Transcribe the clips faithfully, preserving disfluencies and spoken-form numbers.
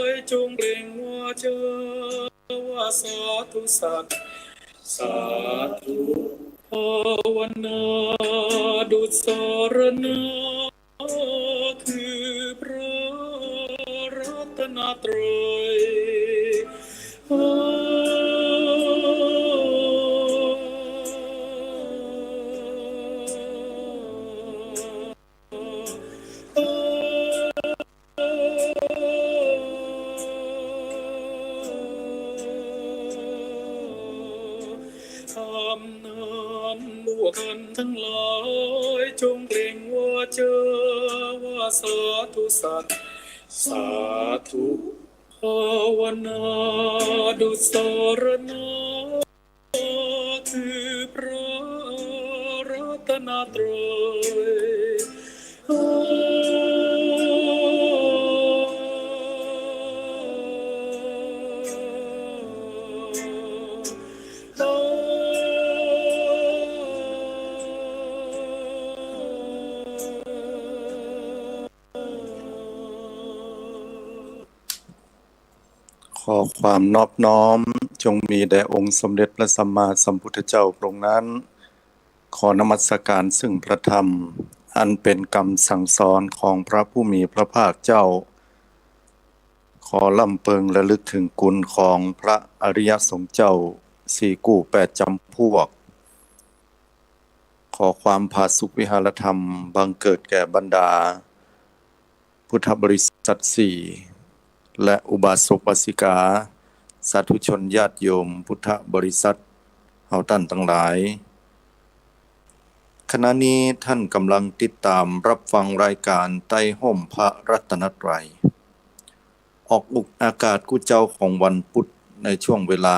ยจงเปล่งวาจาว่าสาธุสัตย์ สาธุ ภาวนาดุจสรณะ คือพระรัตนตรัย ธรรมนั้น พวกท่านทั้งหลายจงเปล่งวาจาว่าสาธุสัตย์ สาธุ ภาวนาดุจสรณะ คือพระรัตนตรัย ขอความนอบน้อมจงมีแด่องค์สมเด็จพระสัมมาสัมพุทธเจ้าพระองค์นั้น ขอนมัสการซึ่งพระธรรม อันเป็นกำสั่งสอนของพระผู้มีพระภาคเจ้า ขอรำเปิงระลึกถึงคุณของพระอริยสงฆ์เจ้า สี่กู้แปดจำพวก ขอความผาสุกวิหารธรรมบังเกิดแก่บรรดา พุทธบริษัทสี่ และอุบาสกอุบาสิกา สาธุชนญาติโยมพุทธบริษัทเฮาต้านตังหลาย ขณะนี้ท่านกำลังติดตามรับฟังรายการใต้ฮ่มพระรัตนตรัย ออกอากาศกู้เจ๊าของวันพุธในช่วงเวลา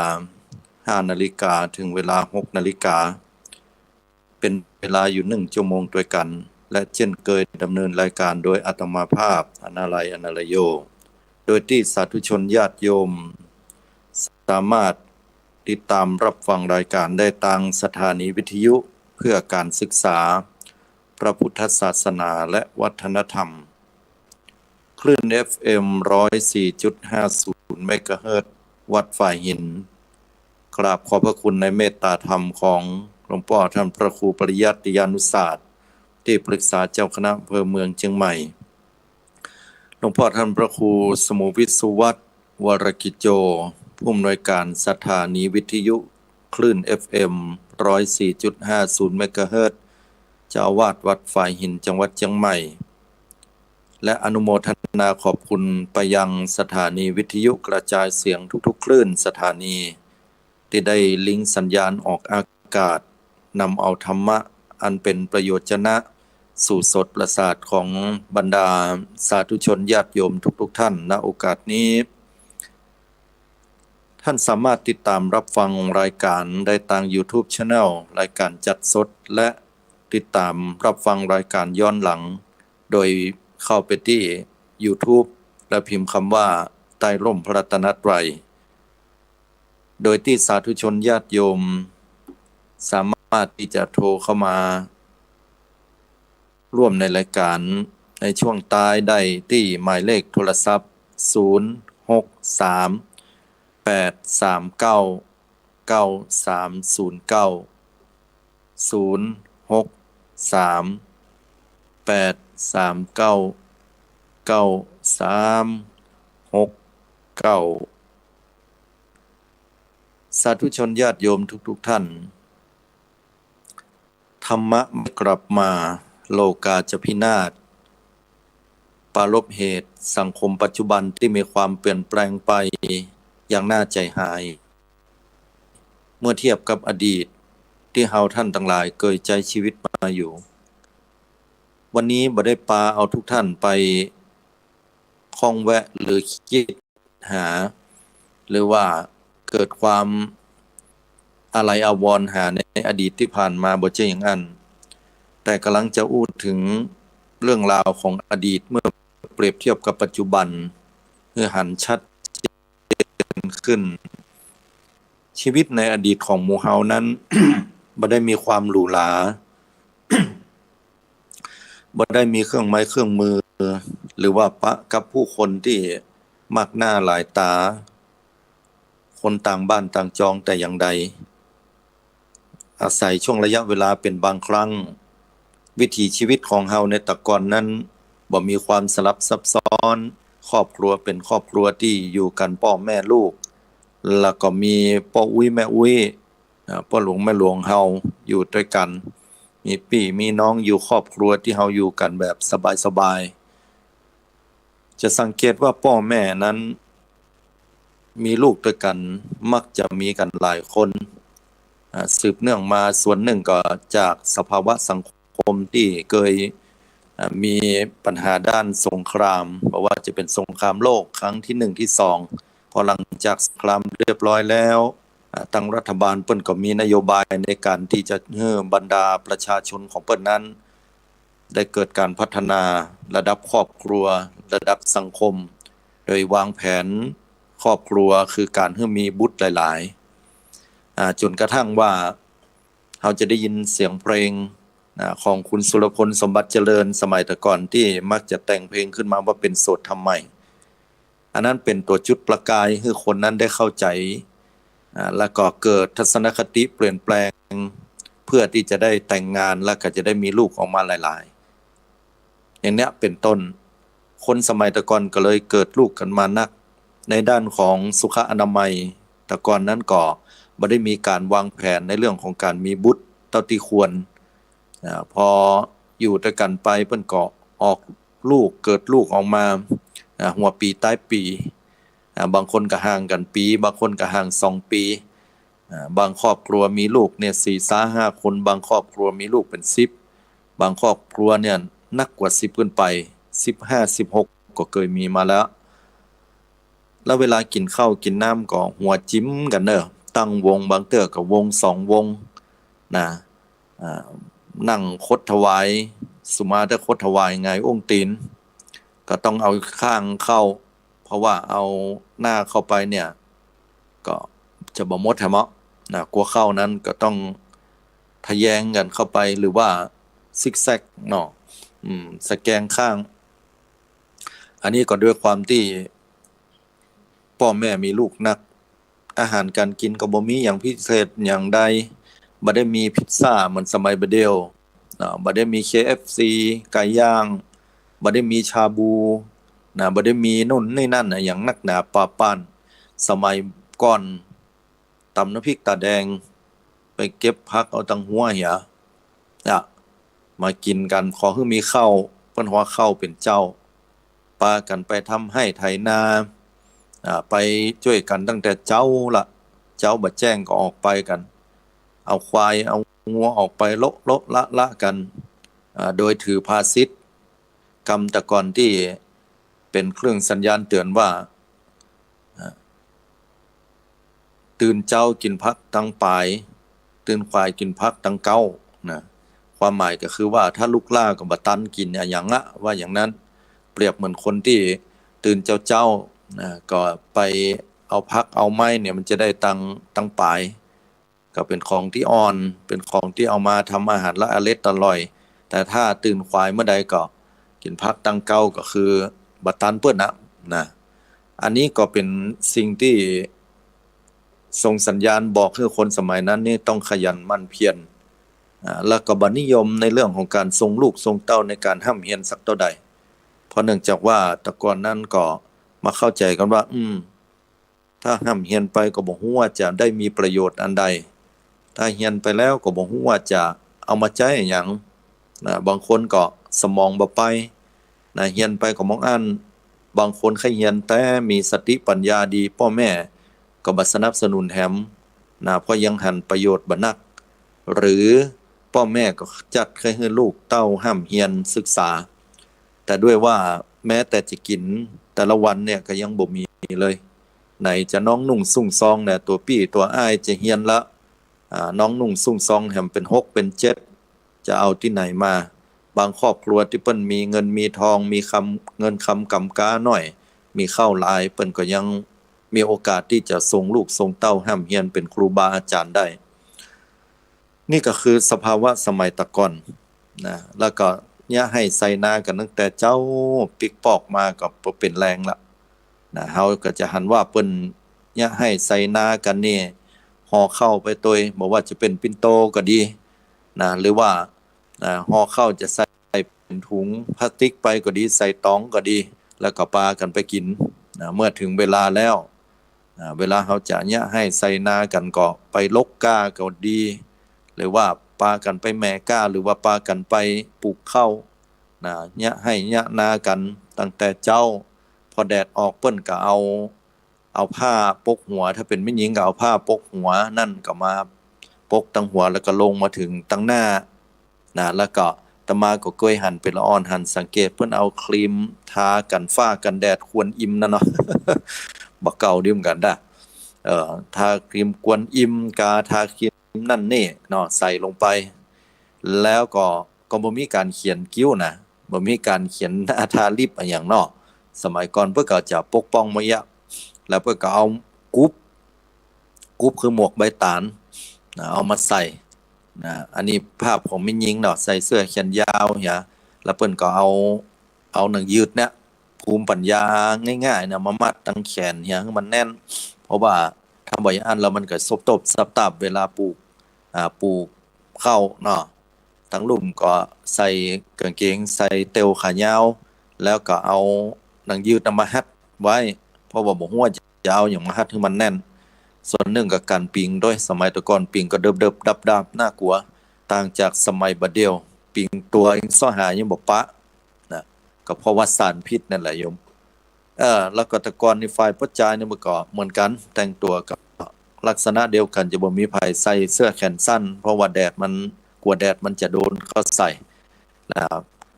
ห้านาฬิกา ถึงเวลา หกนาฬิกา เป๋นเวลาอยู่หนึ่งชั่วโมงตวยกั๋น และเจ้นเกยดำเนินรายการโดยอาตมาภาพ อนาลัย อนาลโย โดยตี้สาธุชนญาติโยม สามารถติดตามรับฟังรายการได้ตางสถานีวิทยุเพื่อการศึกษาพระพุทธศาสนาและวัฒนธรรม คลื่น เอฟเอ็ม ร้อยสี่จุดห้าศูนย์ เมกะเฮิรตซ์ วัดฝายหิน กราบขอบพระคุณในเมตตาธรรมของหลวงป้อท่านพระครูปริยัติยานุศาสตร์ ตี้ปรึกษาเจ้าคณะอำเภอเมืองเจียงใหม่ หลวงป้อท่านพระครูสมุวิศวัตร วรกิจโจ ผู้อำนวยการสถานีวิทยุคลื่น เอฟเอ็ม ร้อยสี่จุดห้าศูนย์ เมกะเฮิรตซ์ เจ้าอาวาสวัดฝายหิน จังหวัดเจียงใหม่ และอนุโมทนาขอบคุณไปยังสถานีวิทยุกระจายเสียงทุกๆ คลื่นสถานี ตี้ได้ลิงก์สัญญาณออกอากาศ นำเอาธรรมะอันเป๋นประโยชน์จะนะสู่โสตประสาทของบรรดาสาธุชนญาติโยมทุกๆ ท่าน ณ โอกาสนี้ ท่านสามารถติดตามรับฟังรายการได้ตาง YouTube Channel รายการจัดสด และติดตามรับฟังรายการย้อนหลัง โดยเข้าไปตี้ YouTube และพิมพ์คำว่า ใต้ฮ่มพระรัตนตรัย โดยตี้สาธุชนญาติโยม สามารถตี้จะโทรเข้ามาร่วมในรายการในช่วงท้ายได้ตี้หมายเลขโทรศัพท์ ศูนย์ หก สาม แปด สาม เก้า เก้า สาม ศูนย์ เก้า ศูนย์ หก สาม แปด สาม เก้า เก้า สาม หก เก้า สาธุชนญาติโยมทุกๆ ท่าน ธรรมะไม่กลับมา โลกาจะพินาศ ปรารภเหตุสังคมปัจจุบันตี้มีความเปลี่ยนแปลงไปอย่างน่าใจ๋หาย เมื่อเทียบกับอดีตตี้เฮาท่านตังหลายเกยใจ๊ชีวิตมาอยู่ วันนี้บ่ได้ปาเอาทุกท่านไป ข้องแวะหรือคิดหา หรือว่าเกิดความอาลัยอาวรณ์หาในอดีตตี้ผ่านมา บ่ใจ้อย่างอั้น แต่ก่ำลังจะอู้เถิงเรื่องราวของอดีตเมื่อเปรียบเทียบกับปัจจุบัน หื้อหันชัดเจนขึ้น ชีวิตในอดีตของหมู่เฮานั้น บ่ได้มีความหรูหรา บ่ได้มีเครื่องไม้เครื่องมือ หรือว่าปะกับผู้คนตี้ มากหน้าหลายต๋า คนต่างบ้านต่างจองแต่อย่างใด อาศัยช่วงระยะเวลาเป๋นบางครั้ง วิถีชีวิตของเฮาในแต่ก่อนนั้นบ่มีความสลับซับซ้อน ครอบครัวเป๋นครอบครัวตี้อยู่กั๋นป้อแม่ลูก แล้วก็มีป้ออุ๊ยแม่อุ๊ย อ่า ป้อหลวงแม่หลวงเฮาอยู่ตวยกั๋น มีปี้มีน้องอยู่ครอบครัวตี้เฮาอยู่กั๋นแบบสบายๆ จะสังเกตว่าป้อแม่นั้นมีลูกตวยกั๋น มักจะมีกั๋นหลายคน อ่า สืบเนื่องมาส่วนนึ่งก็จากสภาวะสังคมตี้เกย อ่า มีปัญหาด้านสงคราม บ่ว่าจะเป๋นสงครามโลกครั้งตี้นึ่งตี้สอง พอหลังจากสงครามเรียบร้อยแล้ว อ่า ตังรัฐบาลเปิ้นก็มีนโยบายในก๋านตี้จะหื้อบรรดาประชาชนของเปิ้นนั้น ได้เกิดก๋านพัฒนาระดับครอบครัว ระดับสังคม โดยวางแผนครอบครัวคือก๋านหื้อมีบุตรหลายๆ อ่า จ๋นกระทั่งว่าเฮาจะได้ยินเสียงเพลง อ่า ของคุณสุรพล สมบัติเจริญ สมัยแต่ก่อนตี้มักจะแต่งเพลงขึ้นมาว่าเป๋นโสดทำไม อันนั้นเป๋นตั๋วจุดประกายหื้อคนนั้นได้เข้าใจ๋ อ่า แล้วก็เกิดทัศนคติเปลี่ยนแปลง เพื่อตี้จะได้แต่งงาน แล้วก็จะได้มีลูกออกมาหลายๆ อย่างเนี้ยเป๋นต้น คนสมัยแต่ก่อนก็เลยเกิดลูกกั๋นมานัก ในด้านของสุขอนามัย แต่ก่อนนั้นก็บ่ได้มีก๋านวางแผนในเรื่องของก๋านมีบุตรเต้าตี้ควร อ่า พออยู่ตวยกั๋นไปเปิ้นก็ออกลูก เกิดลูกออกมา อ่า หัวปี๋ต๊ายปี๋ อ่า บางคนก็ห่างกั๋นปี๋ บางคนก็ห่างสองปี๋ อ่า บางครอบครัวมีลูกเนี่ยสี่ซาห้าคน บางครอบครัวมีลูกเป๋นสิบ บางครอบครัวเนี่ยนักกว่าสิบขึ้นไป สิบห้า สิบหก ก็เกยมีมาแล้ว แล้วเวลากิ๋นข้าวกิ๋นน้ำก็หัวจิ๋มกั๋นเน่อ ตั้งวง บางเตื้อก็วงสองวง นะ อ่า นั่งขดถวาย สุมาเตื้อขดถวายหงายอุ้งตี๋น ก็ต้องเอาข้างเข้า เพราะว่าเอาหน้าเข้าไปเนี่ย ก็จะบ่หมดแหมเนาะ นะ กั๋วข้าวนั้นก็ต้องทะแยงกั๋นเข้าไป หรือว่าซิกแซกเนาะ อืม สะแกงข้าง อันนี้ก็ด้วยความตี้ป้อแม่มีลูกนัก อาหารก๋านกิ๋นก็บ่มีหยังพิเศษหยังใด บ่ได้มีพิซซ่าเหมือนสมัยบ่าเดี่ยว เนาะ บ่ได้มี เค เอฟซี ไก่ย่าง บ่ได้มีชาบู นะ บ่ได้มีนู่นนี่นั่นนะ หยังนักหนาปาป้าน สมัยก่อน ต๋ำน้ำพริกต๋าแดง ไปเก็บผักเอาตังหัวเหีย อ่ะ มากิ๋นกั๋น ขอหื้อมีข้าว เปิ้นฮ้องข้าวเป๋นเจ๊า ปากั๋นไปทำไฮ่ไถนา อ่า ไปจ้วยกั๋นตั้งแต่เจ๊าละ เจ๊าบ่แจ้งก็ออกไปกั๋น เอาควายเอางัวออกไปโละโละละละกั๋น อ่า โดยถือภาษิต กำแต่ก่อนตี้เป๋นเครื่องสัญญาณเตื๋อนว่า อ่า ตื่นเจ๊ากิ๋นผักตังป๋าย ตื่นขวายกิ๋นผักตังเก๊า นะ ความหมายก็คือว่าถ้าลุกล้าก็บ่ตันกิ๋นอะหยังอะ ว่าอย่างนั้น เปรียบเหมือนคนตี้ตื่นเจ๊าๆ นะ ก็ไปเอาผักเอาไม้เนี่ยมันจะได้ตัง ตังป๋าย ก็เป๋นของตี้อ่อน เป๋นของตี้เอามาทำอาหารละอร็ดอร่อย แต่ถ้าตื่นขวายเมื่อใดก็กิ๋นผักตังเก๊า ก็คือบ่ตันเปิ้นนะ นะ อันนี้ก็เป๋นสิ่งตี้ส่งสัญญาณบอกหื้อคนสมัยนั้นนี่ต้องขยันหมั่นเพียร อ่า แล้วก็บ่นิยมในเรื่องของก๋านส่งลูกส่งเต้าในก๋านฮ่ำเฮียนสักเต้าใด เพราะเนื่องจากว่าแต่ก่อนนั้นก็มาเข้าใจ๋กั๋นว่า อืม ถ้าฮ่ำเฮียนไปก็บ่ฮู้ว่าจะได้มีประโยชน์อันใด ถ้าเฮียนไปแล้วก็บ่ฮู้ว่าจะเอามาใจ๊อะหยัง นะ บางคนก็สมองบ่ไป นะ เฮียนไปก็บ่อั้น บางคนใค่เฮียนแต่มีสติปัญญาดี ป้อแม่ก็บ่สนับสนุนแหม นะ เพราะยังหันประโยชน์บ่นัก หรือป้อแม่ก็จัดใค่หื้อลูกเต้าฮ่ำเฮียนศึกษา แต่ด้วยว่าแม้แต่จะกิ๋นแต่ละวันเนี่ยก็ยังบ่มีเลย ไหนจะน้องนุ่งสุ้งซองเนี่ย ตั๋วปี้ตั๋วอ้ายจะเฮียนละ อ่า น้องนุ่งสุ้งซองแหมเป๋นหกเป๋นเจ็ด จะเอาตี้ไหนมา บางครอบครัวตี้เปิ้นมีเงินมีทอง มีคำ เงินคำก๋ำก๊าหน้อย มีข้าวหลาย เปิ้นก็ยังมีโอกาสตี้จะส่งลูกส่งเต้าฮ่ำเฮียนเป๋นครูบาอาจ๋ารย์ได้ นี่ก็คือสภาวะสมัยแต่ก่อน นะ แล้วก็เยียะไฮ่ไซนากั๋นตั้งแต่เจ๊าปิ๊กปอกมาก็บ่เป๋นแรงละ นะ เฮาก็จะหันว่าเปิ้นเยียะหื้อใส่นากั๋นนี่ ห่อข้าวไปตวย บ่ว่าจะเป๋นปิ่นโตก็ดีนะ หรือว่า นะ ห่อข้าวจะใส่เป๋นถุงพลาสติกไปก็ดี ใส่ต๋องก็ดี แล้วก็ปากั๋นไปกิ๋นนะ เมื่อเถิงเวลาแล้ว อ่า เวลาเฮาจะเยียะหื้อใส่นากั๋นก็ไปลกก้าก็ดี หรือว่าปากั๋นไปแหมะก้า หรือว่าปากั๋นไปปลูกข้าวนะ เยียะหื้อเยียะนากั๋นตั้งแต่เจ๊า พอแดดออกเปิ้นก็เอา เอาผ้าปกหัว ถ้าเป๋นแม่ญิงก็เอาผ้าปกหัวนั่นก็มาปกตังหัว แล้วก็ลงมาเถิงตังหน้า นะ แล้วก็อาตมาก็เกยหันเป๋นละอ่อนหันสังเกต เปิ้นเอาครีมทากั๋นฟ้ากั๋นแดดกวนอิมนั่นเนาะ บ่าเก่าดีเหมือนกั๋นดะ เอ่อ ทาครีมกวนอิม กาทาครีมนั่นนี่เนาะ ใส่ลงไป แล้วก็ ก็บ่มีก๋านเขียนคิ้วนะ บ่มีก๋านเขียนหน้าทาลิปอะหยังเนาะ สมัยก่อนเปิ้นก็จะปกป้องบ่เยียะ แล้วเปิ้นก็เอากุ๊บ กุ๊บคือหมวกใบตาลนะ เอามาใส่นะ อันนี้ภาพของแม่ญิงเนาะ ใส่เสื้อแขนยาวเหีย แล้วเปิ้นก็เอา เอาหนังยืดเนี่ย ภูมิปัญญาง่ายๆ นะ มามัดตังแขนเหีย หื้อมันแน่น เพราะว่าถ้าบ่อย่างอั้นแล้วมันก็สบตบสับตาบเวลาปลูก อ่า ปลูกข้าวเนาะ ตังลุ่มก็ใส่ก๋างเกง ใส่เต๋วขายาว แล้วก็เอาหนังยืดน่ะมาฮัดไว้ เพราะว่าบ่ฮู้ว่าจะเอาหยังมาฮัดหื้อมันแน่น ส่วนนึ่งก็กั๋นปิงตวย สมัยแต่ก่อนปิงก็เดิบๆ ดับๆ น่ากลัว ต่างจากสมัยบ่าเดี่ยว ปิงตั๋วเองเซาะหายังบ่ปะนะ ก็เพราะว่าสารพิษนั่นแหละโยม เออ แล้วก็แต่ก่อนนี่ฝ่ายป้อจายนี่มันก็เหมือนกั๋น แต่งตั๋วก็ลักษณะเดียวกั๋น จะบ่มีใผใส่เสื้อแขนสั้น เพราะว่าแดดมัน กลัวแดดมันจะโดนเข้าใส่นะ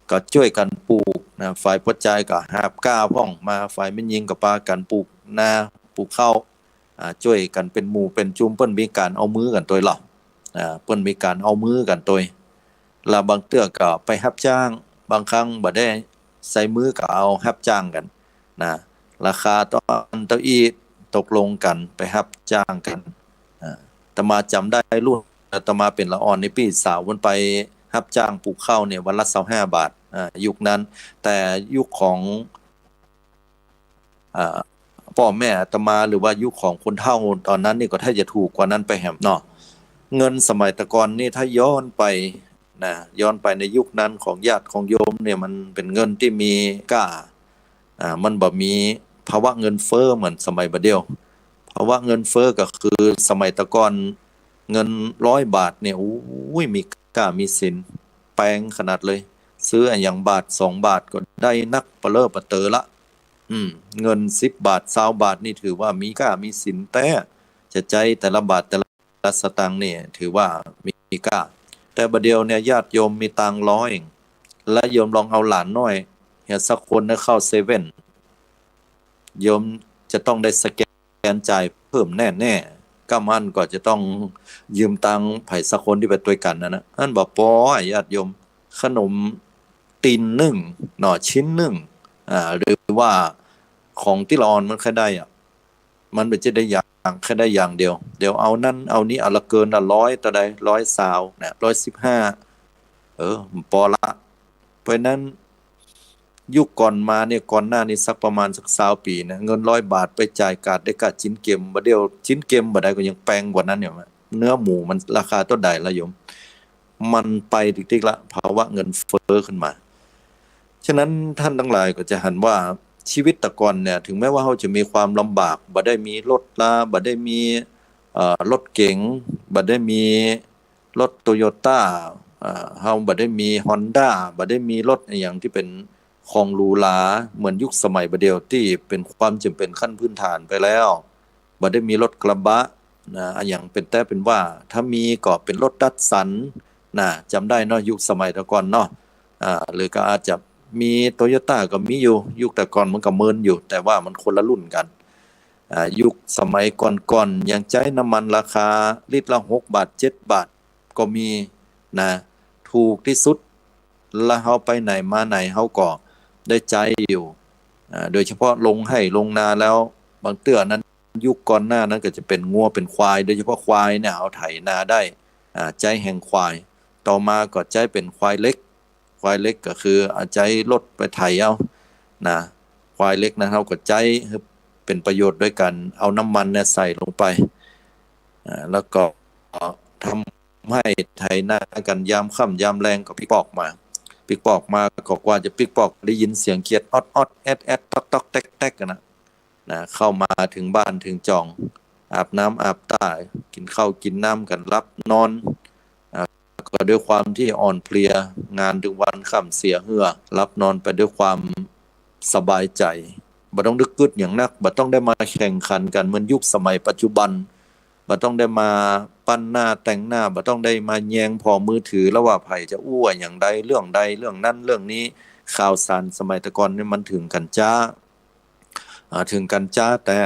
ก็จ้วยกั๋นปลูกนะ ฝ่ายป้อจายก็หาบก้าพ่องมา ฝ่ายแม่ญิงก็ปากั๋นปลูกนา ปลูกข้าว อ่า จ้วยกั๋นเป๋นหมู่เป๋นจุม เปิ้นมีก๋านเอามือกั๋นตวยเล่า อ่า เปิ้นมีก๋านเอามือกั๋นตวย แล้วบางเตื้อก็ไปฮับจ้าง บางครั้งบ่ได้ใจ๊มือก็เอาฮับจ้างกั๋นนะ ราคาเต้าอั้นเต้าอี้ ตกลงกั๋นไปฮับจ้างกั๋น อ่า อาตมาจ๋ำได้รุ่นอาตมาเป๋นละอ่อนนี่ ปี้สาวเปิ้นไปฮับจ้างปลูกข้าวเนี่ยวันละซาวห้าบาท อ่า ยุคนั้น แต่ยุคของ อ่า ป้อแม่อาตมาหรือว่ายุคของคนเฒ่าต๋อนนั้นนี่ก็ถ้าจะถูกกว่านั้นไปแหมเนาะ เงินสมัยแต่ก่อนนี่ถ้าย้อนไปนะ ย้อนไปในยุคนั้นของญาติของโยมเนี่ย มันเป๋นเงินตี้มีก้า อ่า มันบ่มีภาวะเงินเฟ้อเหมือนสมัยบ่าเดี่ยว ภาวะเงินเฟ้อก็คือสมัยแต่ก่อนเงินร้อยบาทเนี่ย โอ้ย มีก้ามีสิน แปงขนาดเลย ซื้ออะหยังบาทสองบาทก็ได้นักปะเล้อปะเต๋อละ อืม เงินสิบบาทซาวบาทนี่ถือว่ามีก้ามีสินแต๊ จะใจ๊แต่ละบาทแต่ละสตางค์นี่ถือว่ามีก้า แต่บ่าเดี่ยวเนี่ยญาติโยมมีตังค์ร้อย และโยมลองเอาหลานน้อยเหียสักคนนะเข้าเซเว่น โยมจะต้องได้สแกนจ่ายเพิ่มแน่ๆ ก้ามันก็จะต้องยืมตังค์ใผสักคนตี้ไปตวยกั๋นนั่นนะ อันบ่ปอญาติโยม ขนมติ่นนึ่งเนาะ ชิ้นนึ่ง อ่า หรือว่าของตี้ละอ่อนมันใค่ได้อะ มันบ่ใจ้ได้อย่าง ใค่ได้อย่างเดียว เดี๋ยวเอานั้นเอานี้ เอาละเกินละร้อยเต้าใด ร้อยซาวนะ ร้อยสิบห้า เออ มันปอละ เพราะฉะนั้น ยุคก่อนมาเนี่ย ก่อนหน้านี้สักประมาณสักซาวปี๋นะ เงินร้อยบาทไปจ่ายก๋าดได้ก้าจิ๊นเกม บ่าเดี่ยวจิ๊นเกมบ่าใดก็ยังแปงกว่านั้นอยู่ เนื้อหมูมันราคาเต้าใดละโยม มันไปติ๊กๆ ละ ภาวะเงินเฟ้อขึ้นมา ฉะนั้นท่านตังหลายก็จะหันว่าชีวิตแต่ก่อนเนี่ย เถิงแม้ว่าเฮาจะมีความลำบาก บ่ได้มีรถลา บ่ได้มี เอ่อ รถเก๋ง บ่ได้มีรถโตโยต้า เอ่อ เฮาบ่ได้มีฮอนด้า บ่ได้มีรถอะหยังตี้เป๋นของหรูหราเหมือนยุคสมัยบ่าเดี่ยวตี้เป๋นความจ๋ำเป๋นขั้นพื้นฐานไปแล้ว บ่ได้มีรถกระบะนะ อะหยังเป๋นแต๊เป๋นว่า ถ้ามีก็เป๋นรถดัตสันนะ จ๋ำได้เนาะ ยุคสมัยแต่ก่อนเนาะ อ่า หรือก็อาจจะมีโตโยต้าก็มีอยู่ ยุคแต่ก่อนมันก็เมินอยู่ แต่ว่ามันคนละรุ่นกั๋น อ่า ยุคสมัยก่อนๆ ยังใจ๊น้ำมันราคาลิตรละหกบาท เจ็ดบาทก็มีนะ ถูกตี้สุด แล้วเฮาไปไหนมาไหนเฮาก็ได้ใจ๊อยู่ อ่า โดยเฉพาะลงไฮ่ลงนาแล้ว บางเตื้อนั้น ยุคก่อนหน้านั้นก็จะเป๋นงัวเป๋นควาย โดยเฉพาะควายเนี่ย เอาไถนาได้ อ่า ใจ๊แฮงควาย ต่อมาก็ใจ๊เป๋นควายเหล็ก ควายเหล็กก็คือเอาใจ๊รถไปไถเอานะ ควายเหล็กนั้นเฮาก็ใจ๊ เป๋นประโยชน์โดยก๋านเอาน้ำมันเนี่ยใส่ลงไป อ่า แล้วก็ทำไฮ่ไถนากั๋นยามค่ำยามแลงก็ปิ๊กปอกมา ปิ๊กปอกมาก็กว่าจะปิ๊กปอกได้ยินเสียงเขียดออดๆ แอดๆ ต๊อกๆ แต๊กๆ กั๋นนะ นะ เข้ามาเถิงบ้านเถิงจ่อง อาบน้ำอาบต้า กิ๋นข้าวกิ๋นน้ำกั๋น หลับนอน อ่า ก็ด้วยความตี้อ่อนเพลีย งานตึงวันค่ำเสียเหื่อ หลับนอนไปด้วยความสบายใจ๋ บ่ต้องนึกกึ๊ดหยังนัก บ่ต้องได้มาแข่งขันกั๋นเหมือนยุคสมัยปัจจุบัน บ่ต้องได้มาปั้นหน้าแต่งหน้า บ่ต้องได้มาแยงผ่อมือถือแล้วว่าใผจะอู้อะหยังใด เรื่องใด เรื่องนั้นเรื่องนี้ ข่าวสารสมัยแต่ก่อนนี่มันเถิงกั๋นจ๊า อ่า เถิงกั๋นจ๊า แต่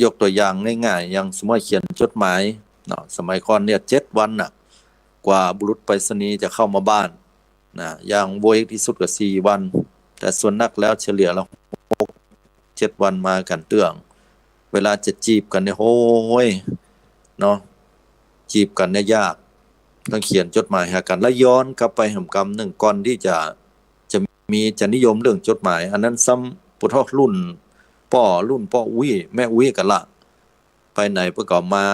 ยกตั๋วอย่างง่ายๆ อย่างสมมุติว่าเขียนจดหมายเนาะ สมัยก่อนเนี่ยเจ็ดวันน่ะ กว่าบุรุษไปรษณีย์จะเข้ามาบ้านนะ อย่างไวตี้สุดก็สี่วัน แต่ส่วนนักแล้วเฉลี่ยแล้วหกเจ็ดวันมากั๋นเตื้อง เวลาจะจีบกั๋นเนี่ย โฮ้ย เนาะ จีบกั๋นเนี่ยยาก ต้องเขียนจดหมายหากั๋น แล้วย้อนกลับไปแหมกำนึ่ง ก่อนตี้จะ จะมี จะนิยมเรื่องจดหมาย อันนั้นซ้ำปุถะรุ่นป้อ รุ่นป้ออุ๊ยแม่อุ๊ยกั๋นละ ไปไหนเปิ้นก็มา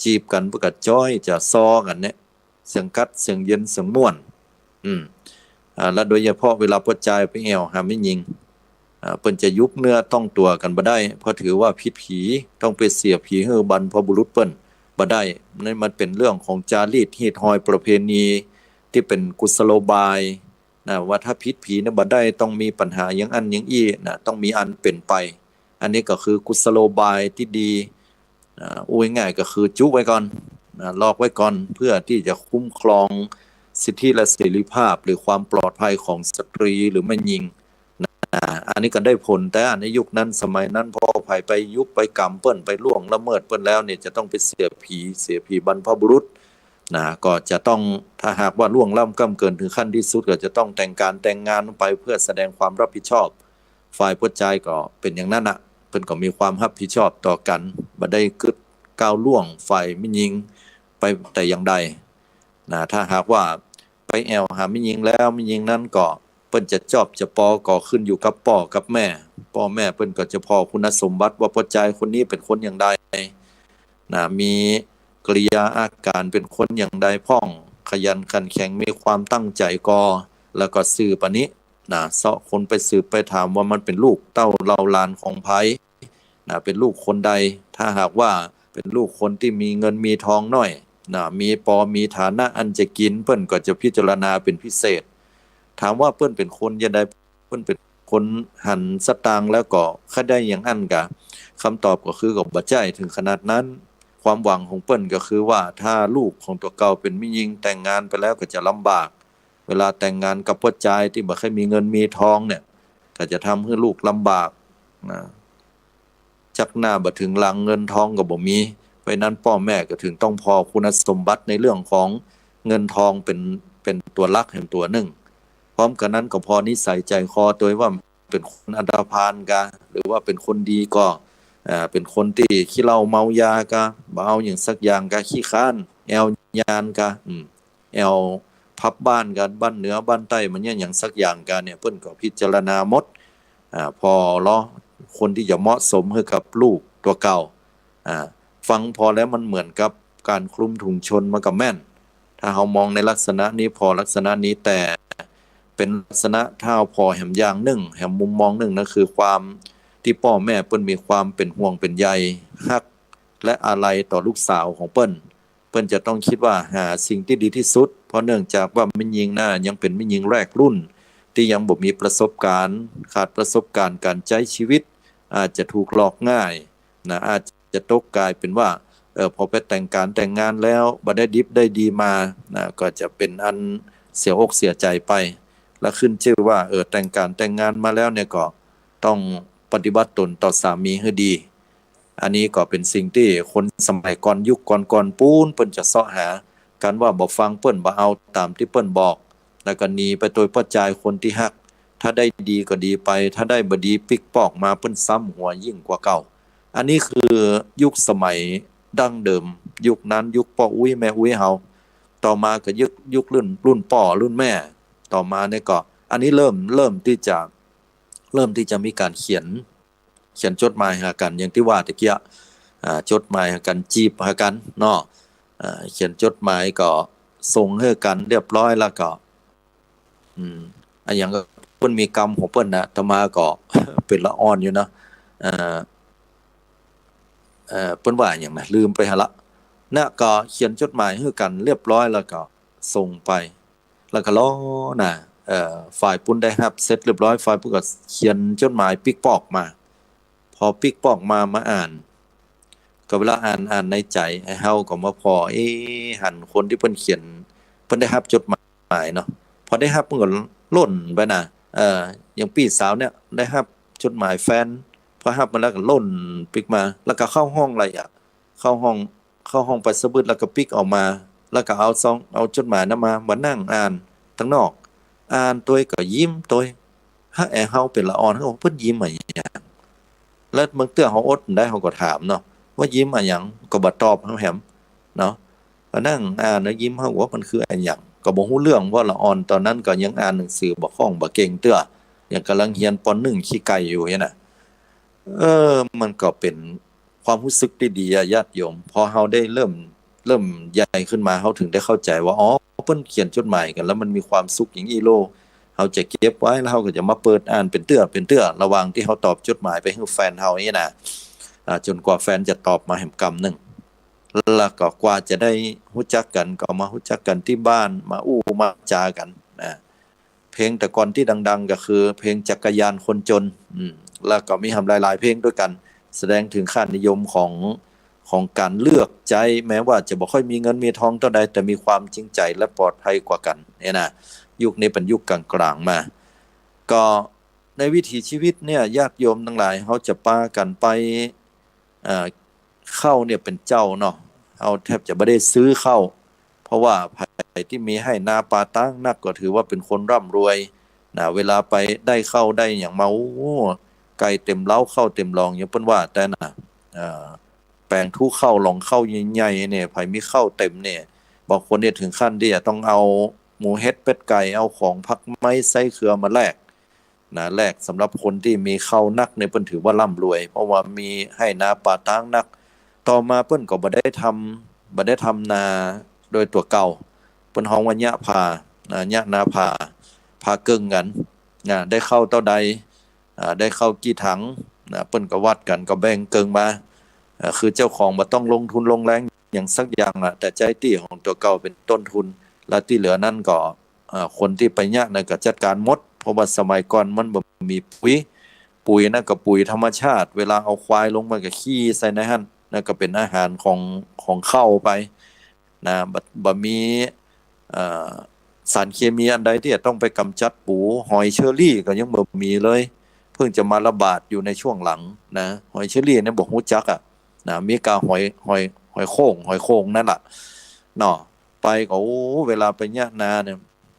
จีบกั๋น เปิ้นก็จ้อยจะซอกั๋นเนี่ย เสียงกั๊ดเสียงเย็นเสียงม่วน อืม อ่า แล้วโดยเฉพาะเวลาป้อจายไปแอ่วหาแม่ญิง อ่า เปิ้นจะยุบเนื้อต้องตั๋วกั๋นบ่ได้ เพราะถือว่าผิดผี ต้องไปเสียผีหื้อบรรพบุรุษเปิ้นบ่ได้ นั่นมันเป๋นเรื่องของจารีตฮีตฮอยประเพณีตี้เป๋นกุศโลบาย นะ ว่าถ้าผิดผีเนี่ยบ่ได้ ต้องมีปัญหาอย่างอั้นอย่างอี้นะ ต้องมีอันเป๋นไป อันนี้ก็คือกุศโลบายตี้ดี อ่า อู้ง่ายๆ ก็คือจุไว้ก่อนนะ ล็อกไว้ก่อน เพื่อตี้จะคุ้มครองสิทธิและเสรีภาพหรือความปลอดภัยของสตรีหรือแม่ญิงนะ อันนี้ก็ได้ผล แต่ในยุคนั้นสมัยนั้น พอใผไปยุบไปกำเปิ้น ไปล่วงละเมิดเปิ้นแล้วเนี่ย จะต้องไปเสียผี เสียผีบรรพบุรุษ นะ ก็จะต้อง ถ้าหากว่าล่วงล้ำก้ำเกินเถิงขั้นตี้สุด ก็จะต้องแต่งก๋านแต่งงานไปเพื่อแสดงความรับผิดชอบ ฝ่ายป้อจายก็เป๋นอย่างนั้นน่ะ เปิ้นก็มีความรับผิดชอบต่อกั๋น บ่ได้กึ๊ดก้าวล่วงฝ่ายแม่ญิงไปแต่อย่างใดนะ ถ้าหากว่าไปแอ่วหาแม่ญิงแล้ว แม่ญิงนั้นก็ เปิ้นจะจอบจะปอก็ขึ้นอยู่กับป้อกับแม่ ป้อแม่เปิ้นก็จะผ่อคุณสมบัติว่าป้อจายคนนี้เป๋นคนอย่างใดนะ มีกิริยาอาก๋ารเป๋นคนอย่างใดพ่อง ขยันขันแข็ง มีความตั้งใจ๋ก่อ แล้วก็สืบอันนี้นะ เซาะคนไปสืบไปถามว่ามันเป๋นลูกเต้าเหล่าหลานของใผนะ เป๋นลูกคนใด ถ้าหากว่าเป๋นลูกคนตี้มีเงินมีทองน้อยนะ มีปอมีฐานะอันจะกิ๋น เปิ้นก็จะพิจารณาเป๋นพิเศษ ถามว่าเปิ้นเป๋นคนอย่างใด เปิ้นเป๋นคนหันสตางค์แล้วก็ใค่ได้อย่างอั้นกา คำตอบก็คือก็บ่ใจ้เถิงขนาดนั้น ความหวังของเปิ้นก็คือว่าถ้าลูกของตั๋วเก่าเป๋นแม่ญิงแต่งงานไปแล้วก็จะลำบาก เวลาแต่งงานกับป้อจายตี้บ่ใค่มีเงินมีทองเนี่ย ก็จะทำหื้อลูกลำบากนะ จักหน้าบ่เถิงหลัง เงินทองก็บ่มี เพราะฉะนั้นป้อแม่ก็เถิงต้องผ่อคุณสมบัติในเรื่องของเงินทองเป๋น เป๋นตั๋วหลักแหมตั๋วนึ่ง พร้อมกั๋นนั้นก็ผ่อนิสัยใจ๋คอ โดยว่าเป๋นคนอันธพาลกา หรือว่าเป๋นคนดีก่อ อ่า เป๋นคนตี้ขี้เหล้าเมายากา บ่เอาหยังสักอย่างกา ขี้คร้าน แอ่วยานกา อืม แอ่วผับบ้านกา บ้านเหนือบ้านใต้ บ่เยียะหยังสักอย่างกาเนี่ย เปิ้นก็พิจารณาหมด อ่า ผ่อลอคนตี้จะเหมาะสมหื้อกับลูกตั๋วเก่า อ่า ฟังผ่อแล้วมันเหมือนกับก๋านคลุมถุงชนมาก็แม่น ถ้าเฮามองในลักษณะนี้ ผ่อลักษณะนี้ แต่เป๋นลักษณะถ้าเฮาผ่อแหมอย่างนึ่ง แหมมุมมองนึ่งนะ คือความตี้ป้อแม่เปิ้นมีความเป๋นห่วงเป๋นใย ฮัก และอาลัยต่อลูกสาวของเปิ้น เปิ้นจะต้องกึ๊ดว่าหาสิ่งตี้ดีตี้สุด เพราะเนื่องจากว่าแม่ญิงน่ะยังเป๋นแม่ญิงแรกรุ่น ตี้ยังบ่มีประสบก๋ารณ์ ขาดประสบก๋ารณ์ก๋านใจ๊ชีวิต อาจจะถูกหลอกง่ายนะ อาจจะตกก๋ายเป๋นว่า เอ่อ พอไปแต่งก๋านแต่งงานแล้วบ่ได้ดิบได้ดีมานะ ก็จะเป๋นอันเสียอกเสียใจ๋ไป และขึ้นจื้อว่า เอ่อ แต่งก๋านแต่งงานมาแล้วเนี่ยก็ต้องปฏิบัติตนต่อสามีหื้อดี อันนี้ก็เป๋นสิ่งตี้คนสมัยก่อน ยุคก่อนๆ ปู๊น เปิ้นจะเซาะหา กันว่าบ่ฟังเปิ้น บ่เอาต๋ามตี้เปิ้นบอก แล้วก็หนีไปโดยป้อจายคนตี้ฮัก ถ้าได้ดีก็ดีไป ถ้าได้บ่ดีปิ๊กปอกมาเปิ้นซ้ำหัวยิ่งกว่าเก่า อันนี้คือยุคสมัยดั้งเดิม ยุคนั้นยุคป้ออุ๊ยแม่อุ๊ยเฮา ต่อมาก็ยุค ยุครุ่น รุ่นป้อรุ่นแม่ ต่อมาเนี่ยก็ อันนี้เริ่ม เริ่มตี้จะ เริ่มตี้จะมีก๋านเขียน เขียนจดหมายหากั๋น อย่างตี้ว่าตะกี้ อ่า จดหมายหากั๋น จีบหากั๋นเนาะ อ่า เขียนจดหมายก็ส่งหื้อกั๋นเรียบร้อยแล้วก็ อืม อะหยังก็เปิ้นมีกำของเปิ้นนะ อาตมาก็ เป๋นละอ่อนอยู่นะ เอ่อ เอ่อ เปิ้นว่าอะหยังนะ ลืมไปหมดละนะ ก็เขียนจดหมายหื้อกั๋นเรียบร้อยแล้วก็ส่งไป แล้วก็รอนะ เอ่อ ฝ่ายปุ้นได้ฮับเสร็จเรียบร้อย ฝ่ายปุ้นก็เขียนจดหมายปิ๊กปอกมา พอปิ๊กปอกมา มาอ่าน ก็เวลาอ่าน อ่านในใจ๋ ไอ้เฮาก็มาผ่อ เอ๊ะ หันคนตี้เปิ้นเขียน เปิ้นได้ฮับจดหมายเนาะ พอได้ฮับเปิ้นก็ล่นไปนะ เอ่อ อย่างปี้สาวเนี่ยได้ฮับจดหมายแฟน พอฮับมาแล้วก็ล่นปิ๊กมา แล้วก็เข้าห้องเลยอะ เข้าห้อง เข้าห้องไปสะบึดแล้วก็ปิ๊กออกมา แล้วก็เอาซอง เอาจดหมายนั้นมา มานั่งอ่านตังนอก อ่านตวยก็ยิ้มตวย ฮะ แอเฮาเป๋นละอ่อน เฮา เปิ้นยิ้มอะหยัง แล้วบางเตื้อเฮาอดบ่ได้ เฮาก็ถามเนาะ ว่ายิ้มอะหยัง ก็บ่ตอบเฮาแหมเนาะ ก็นั่งอ่านแล้วยิ้ม เฮาว่ามันคืออะหยัง ก็บ่ฮู้เรื่อง เพราะละอ่อนตอนนั้นก็ยังอ่านหนังสือบ่คล่องบ่เก่งเตื้อ ยังก่ำลังเฮียน ป.หนึ่ง ขี้ไก่อยู่เนี่ยนะ เออ มันก็เป๋นความฮู้สึกตี้ดีอะญาติโยม พอเฮาได้เริ่ม เริ่มใหญ่ขึ้นมา เฮาถึงได้เข้าใจ๋ว่า อ๋อ เปิ้นเขียนจดหมายกั๋น แล้วมันมีความสุขอย่างอี้โล เฮาจะเก็บไว้ แล้วเฮาก็จะมาเปิดอ่านเป๋นเตื้อ เป๋นเตื้อ ระหว่างตี้เฮาตอบจดหมายไปหื้อแฟนเฮานี่นะ อ่า จ๋นกว่าแฟนจะตอบมาแหมกำนึ่ง แล้วก็กว่าจะได้ฮู้จักกั๋น ก็มาฮู้จักกั๋นตี้บ้าน มาอู้มาจ๋ากั๋นนะ เพลงแต่ก่อนตี้ดังๆ ก็คือเพลงจักรยานคนจน อืม แล้วก็มีแหมหลายๆ เพลงตวยกั๋น แสดงเถิงค่านิยมของ ของก๋านเลือกใจ๊ แม้ว่าจะบ่ค่อยมีเงินมีทองเต้าใด แต่มีความจริงใจ๋และปลอดภัยกว่ากั๋นเนี่ยนะ ยุคนี้เป๋นยุคก๋างๆ มา ก็ในวิถีชีวิตเนี่ย ญาติโยมตังหลาย เฮาจะปากั๋นไป เอ่อ ข้าวเนี่ยเป๋นเจ้าเนาะ เฮาแทบจะบ่ได้ซื้อข้าว เพราะว่าใผตี้มีไฮ่นาปาตางนักก็ถือว่าเป๋นคนร่ำรวยนะ เวลาไปได้ข้าวได้อะหยังมา โอ้ ไก่เต็มเล้า ข้าวเต็มหลอง อย่างเปิ้นว่าแต๊นะ เอ่อ แป๋งทูข้าวหลองข้าวใหญ่ๆ เนี่ย ใผมีข้าวเต็มเนี่ย บางคนเนี่ยเถิงขั้นตี้จะต้องเอาหมูเห็ดเป็ดไก่ เอาของผักไม้ไส้เขือมาแลก นะ แลก สำหรับคนตี้มีข้าวนักเนี่ย เปิ้นถือว่าร่ำรวย เพราะว่ามีไฮ่นาปาตางนัก ต่อมาเปิ้นก็บ่ได้ทำ บ่ได้ทำนาโดยตั๋วเก่า เปิ้นฮ้องว่าเยียะผา นะ เยียะนาผา ผาเกิ่งกั๋น นะ ได้ข้าวเต้าใด อ่า ได้ข้าวกี่ถัง นะ เปิ้นก็วัดกั๋น ก็แบ่งเกิ่งมา อ่า คือเจ้าของบ่ต้องลงทุนลงแรงหยังสักอย่างอะ แต่ใจ๊ตี้ของตั๋วเก่าเป๋นต้นทุน แล้วตี้เหลือนั้นก็ อ่า คนตี้ไปเยียะนั้นก็จัดก๋านหมด เพราะว่าสมัยก่อนมันบ่มีปุ๋ย ปุ๋ยนั้นก็ปุ๋ยธรรมชาติ เวลาเอาควายลงมันก็ขี้ใส่ในหั้น นั้นก็เป๋นอาหารของ ของข้าวไป นะ บ่ บ่มี เอ่อ สารเคมีอันใดตี้จะต้องไปก๋ำจัดปู หอยเชอรี่ก็ยังบ่มีเลย เพิ่งจะมาระบาดอยู่ในช่วงหลังนะ หอยเชอรี่เนี่ยบ่ฮู้จักอะ นะ มีก้าหอย หอย หอยโข่ง หอยโข่งนั่นล่ะ เนาะ ไปก็ โอ้ เวลาไปเยียะนาเนี่ย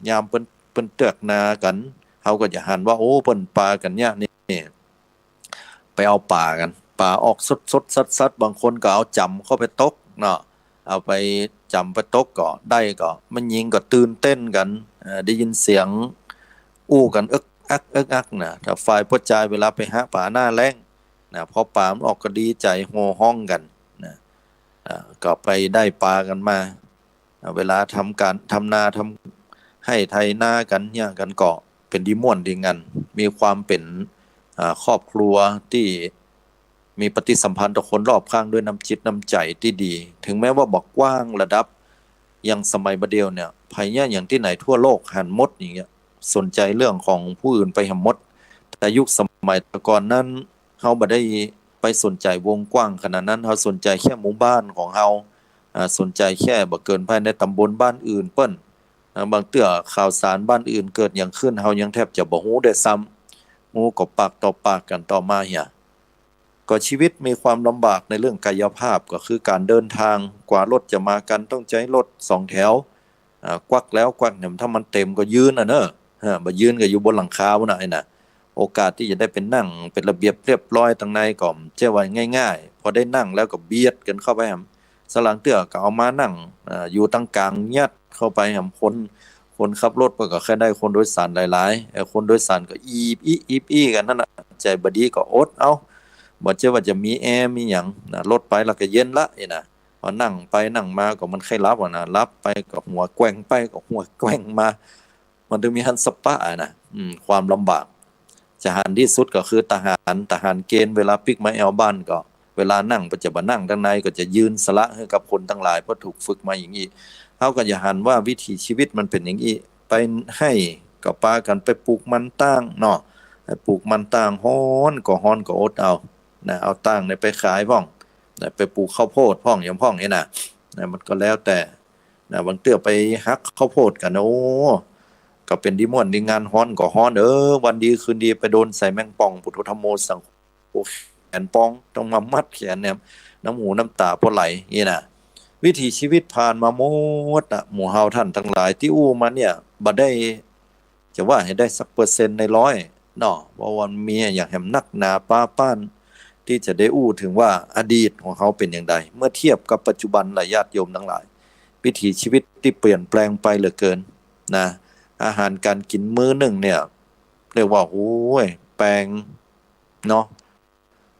ยามเปิ้น เปิ้นเตื้อกนากั๋น เฮาก็จะหันว่า โอ้ เปิ้นปากั๋นเยียะนี่ ไปเอาป๋ากั๋น ป๋าออกสดๆ สัดๆ บางคนก็เอาจ๋ำเข้าไปตกเนาะ เอาไปจ๋ำไปตกก็ได้ ก็แม่ญิงก็ตื่นเต้นกั๋น เอ่อ ได้ยินเสียงอู้กั๋นเอิ๊กอักเอิ๊กอักนะ ถ้าฝ่ายป้อจายเวลาไปหาป๋าหน้าแล้งนะ พอป๋ามันออกก็ดีใจ๋โห่ฮ้องกั๋นนะ อ่า ก็ไปได้ป๋ากั๋นมา อ่า เวลาทำก๋าน ทำนา ทำไฮ่ไถนากั๋น เยียะกั๋นก็เป๋นดีม่วนดีงัน มีความเป๋น อ่า ครอบครัวตี้มีปฏิสัมพันธ์ต่อคนรอบข้างด้วยน้ำจิตน้ำใจ๋ตี้ดี ถึงแม้ว่าบ่กว้างระดับอย่างสมัยบ่าเดี่ยวเนี่ย ใผเยียะหยังตี้ไหนทั่วโลกหันหมดอย่างเงี้ย สนใจ๋เรื่องของผู้อื่นไปแหมหมด แต่ยุคสมัยแต่ก่อนนั้น เฮาบ่ได้ไปสนใจ๋วงกว้างขนาดนั้น เฮาสนใจ๋แค่หมู่บ้านของเฮา อ่า สนใจ๋แค่บ่เกินภายในต๋ำบลบ้านอื่นเปิ้น อ่า บางเตื้อข่าวสารบ้านอื่นเกิดหยังขึ้น เฮายังแทบจะบ่ฮู้ด้วยซ้ำ ฮู้ก็ปากต่อปากกั๋นต่อมาเหีย ก็ชีวิตมีความลำบากในเรื่องกายภาพ ก็คือก๋านเดินทาง กว่ารถจะมากั๋นต้องใจ๊รถสองแถว อ่า กวักแล้วกวักแหนม ถ้ามันเต็มก็ยืนอะเนาะ อ่า บ่ยืนก็อยู่บนหลังคาพุ้นน่ะ ไอ้น่ะ โอกาสตี้จะได้ไปนั่งเป๋นระเบียบเรียบร้อยตังในก็บ่ใจ้ว่าง่ายๆ พอได้นั่งแล้วก็เบียดกั๋นเข้าไปแหม สลังเตื้อก็เอามานั่ง อ่า อยู่ตังก๋างยัดเข้าไปแหม คน คนขับรถเปิ้นก็ใค่ได้คนโดยสารหลายๆ เอ่อ คนโดยสารก็อีบอี้ อีบอี้กั๋นหั้นน่ะ ใจ๋บ่ดีก็อดเอา บ่ใจ้ว่าจะมีแอร์มีหยังนะ รถไปแล้วก็เย็นละอี้นะ พอนั่งไปนั่งมาก็มันใค่หลับอะนะ หลับไปก็หัวแกว่งไปก็หัวแกว่งมา มันตึงมีหั้นสปะอะนะ อืม ความลำบาก จะหันตี้สุดก็คือทหาร ทหารเกณฑ์ เวลาปิ๊กมาแอ่วบ้านก็ เวลานั่งก็จะบ่นั่งตังใน ก็จะยืนสละหื้อกับคนตังหลาย เพราะถูกฝึกมาอย่างอี้ เฮาก็จะหันว่าวิถีชีวิตมันเป๋นอย่างอี้ ไปไฮ่ก็ปากั๋นไปปลูกมันต๊างเนาะ ไปปลูกมันต๊าง ฮ้อนก็ฮ้อนก็อดเอานะ เอาต๊างเนี่ยไปขายพ่องนะ ไปปลูกข้าวโพดพ่องหยังพ่องอี้นะ นะ มันก็แล้วแต่นะ บางเตื้อไปหักข้าวโพดกั๋นนะ โอ้ ก็เป๋นดีม่วนดีงาน ฮ้อนก็ฮ้อน เออ วันดีคืนดีไปโดนใส่แมงป่อง ปุโธ ธัมโม สังโฆ แขนป๋อง ต้องมามัดแขนเนี่ย น้ำหูน้ำต๋าปอไหลอี้นะ วิถีชีวิตผ่านมาหมดอะ หมู่เฮาต้านตังหลายตี้อู้มาเนี่ย บ่ได้ จะว่าหื้อได้สักเปอร์เซ็นต์ในร้อยเนาะ เพราะว่ามันมีอะหยังแหมนักหนาปาป้าน ตี้จะได้อู้เถิงว่าอดีตของเฮาเป๋นอย่างใด เมื่อเทียบกับปัจจุบันล่ะญาติโยมตังหลาย วิถีชีวิตตี้เปลี่ยนแปลงไปเหลือเกินนะ อาหารก๋านกิ๋นมื้อนึ่งเนี่ย เรียกว่า โอ้ย แปงเนาะ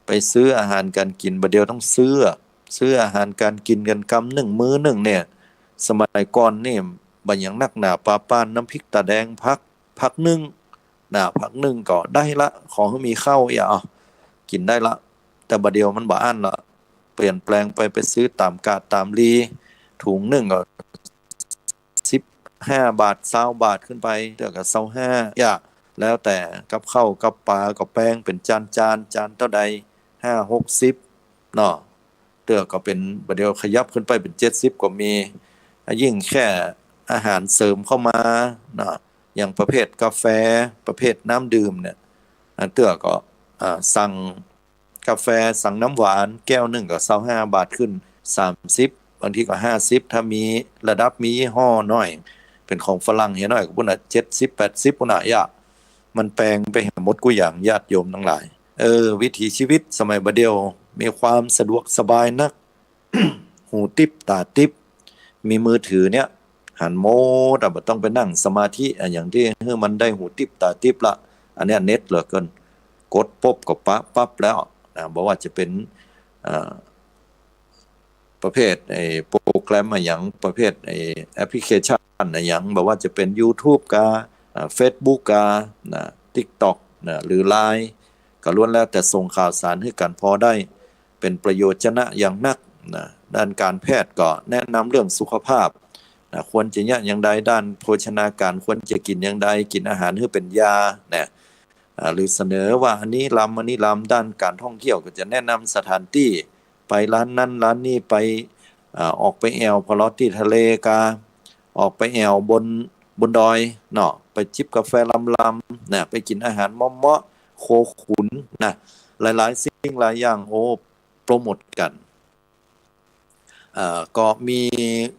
ไปซื้ออาหารก๋านกิ๋น บ่าเดี่ยวต้องซื้ออะ ซื้ออาหารก๋านกิ๋นกั๋นกำนึ่งมื้อนึ่งเนี่ย สมัยก่อนนี่บ่อย่างนักหนาปาป้าน น้ำพริกต๋าแดง ผัก ผักนึ่งนะ ผักนึ่งก็ได้ละ ขอหื้อมีข้าว อย่า กิ๋นได้ละ แต่บ่าเดี่ยวมันบ่อั้นละ เปลี่ยนแปลงไป ไปซื้อต๋ามกาดต๋ามลี ถุงนึ่งก็ สิบห้าบาท ซาวบาทขึ้นไป เตื้อก็ซาวห้า อย่า แล้วแต่กับข้าวกับป๋าก็แปงเป๋นจานๆ จานเต้าใด ห้าหกสิบเนาะ เตื้อก็เป๋น บ่าเดี่ยวขยับขึ้นไปเป๋นเจ็ดสิบก็มี ยิ่งแค่อาหารเสริมเข้ามาเนาะ อย่างประเภทกาแฟ ประเภทน้ำดื่มเนี่ย อันเตื้อก็ อ่า สั่ง กาแฟ สั่งน้ำหวานแก้วนึ่งก็ซาวห้าบาทขึ้น สามสิบ บางทีก็ห้าสิบ ถ้ามีระดับมียี่ห้อน้อย เป๋นของฝรั่งเหียน้อยก็ปู้นน่ะ เจ็ดสิบ แปดสิบ ปู้นน่ะ อย่า มันแปงไปแหมหมดกู้อย่างญาติโยมตังหลาย เออ วิถีชีวิตสมัยบ่าเดี่ยวมีความสะดวกสบายนัก หูติ๊บต๋าติ๊บ มีมือถือเนี่ย หันหมดอะ บ่ต้องไปนั่งสมาธิอะหยังตี้หื้อมันได้หูติ๊บต๋าติ๊บละ อันเนี้ยเน็ตเหลือเกิน กดปุ๊บก็ปะปั๊บแล้วนะ บ่ว่าจะเป๋น เอ่อ ประเภทไอ้โปรแกรมอะหยัง ประเภทไอ้แอปพลิเคชันอะหยัง บ่ว่าจะเป๋นยูทูบกา อ่า เฟซบุ๊กกา นะ ติ๊กต็อก นะ หรือไลน์ ก็ล้วนแล้วแต่ส่งข่าวสารหื้อกั๋นผ่อได้ เป๋นประโยชน์จะนะอย่างนักนะ ด้านก๋านแพทย์ก็แนะนำเรื่องสุขภาพนะ ควรจะเยียะอย่างใด ด้านโภชนาการควรจะกิ๋นอย่างใด กิ๋นอาหารหื้อเป๋นยานะ อ่า หรือเสนอว่าอันนี้ลำ อันนี้ลำ ด้านก๋านท่องเที่ยวก็จะแนะนำสถานตี้ ไปร้านนั้นร้านนี้ ไป อ่า ออกไปแอ่วพะเลาะตี้ทะเลกา ออกไปแอ่วบน บนดอยเนาะ ไปจิบกาแฟลำๆ นะ ไปกิ๋นอาหารเมาะๆ โคขุนนะ หลายๆ สิ่งหลายอย่าง โอ้ โปรโมทกั๋น เอ่อ ก็มี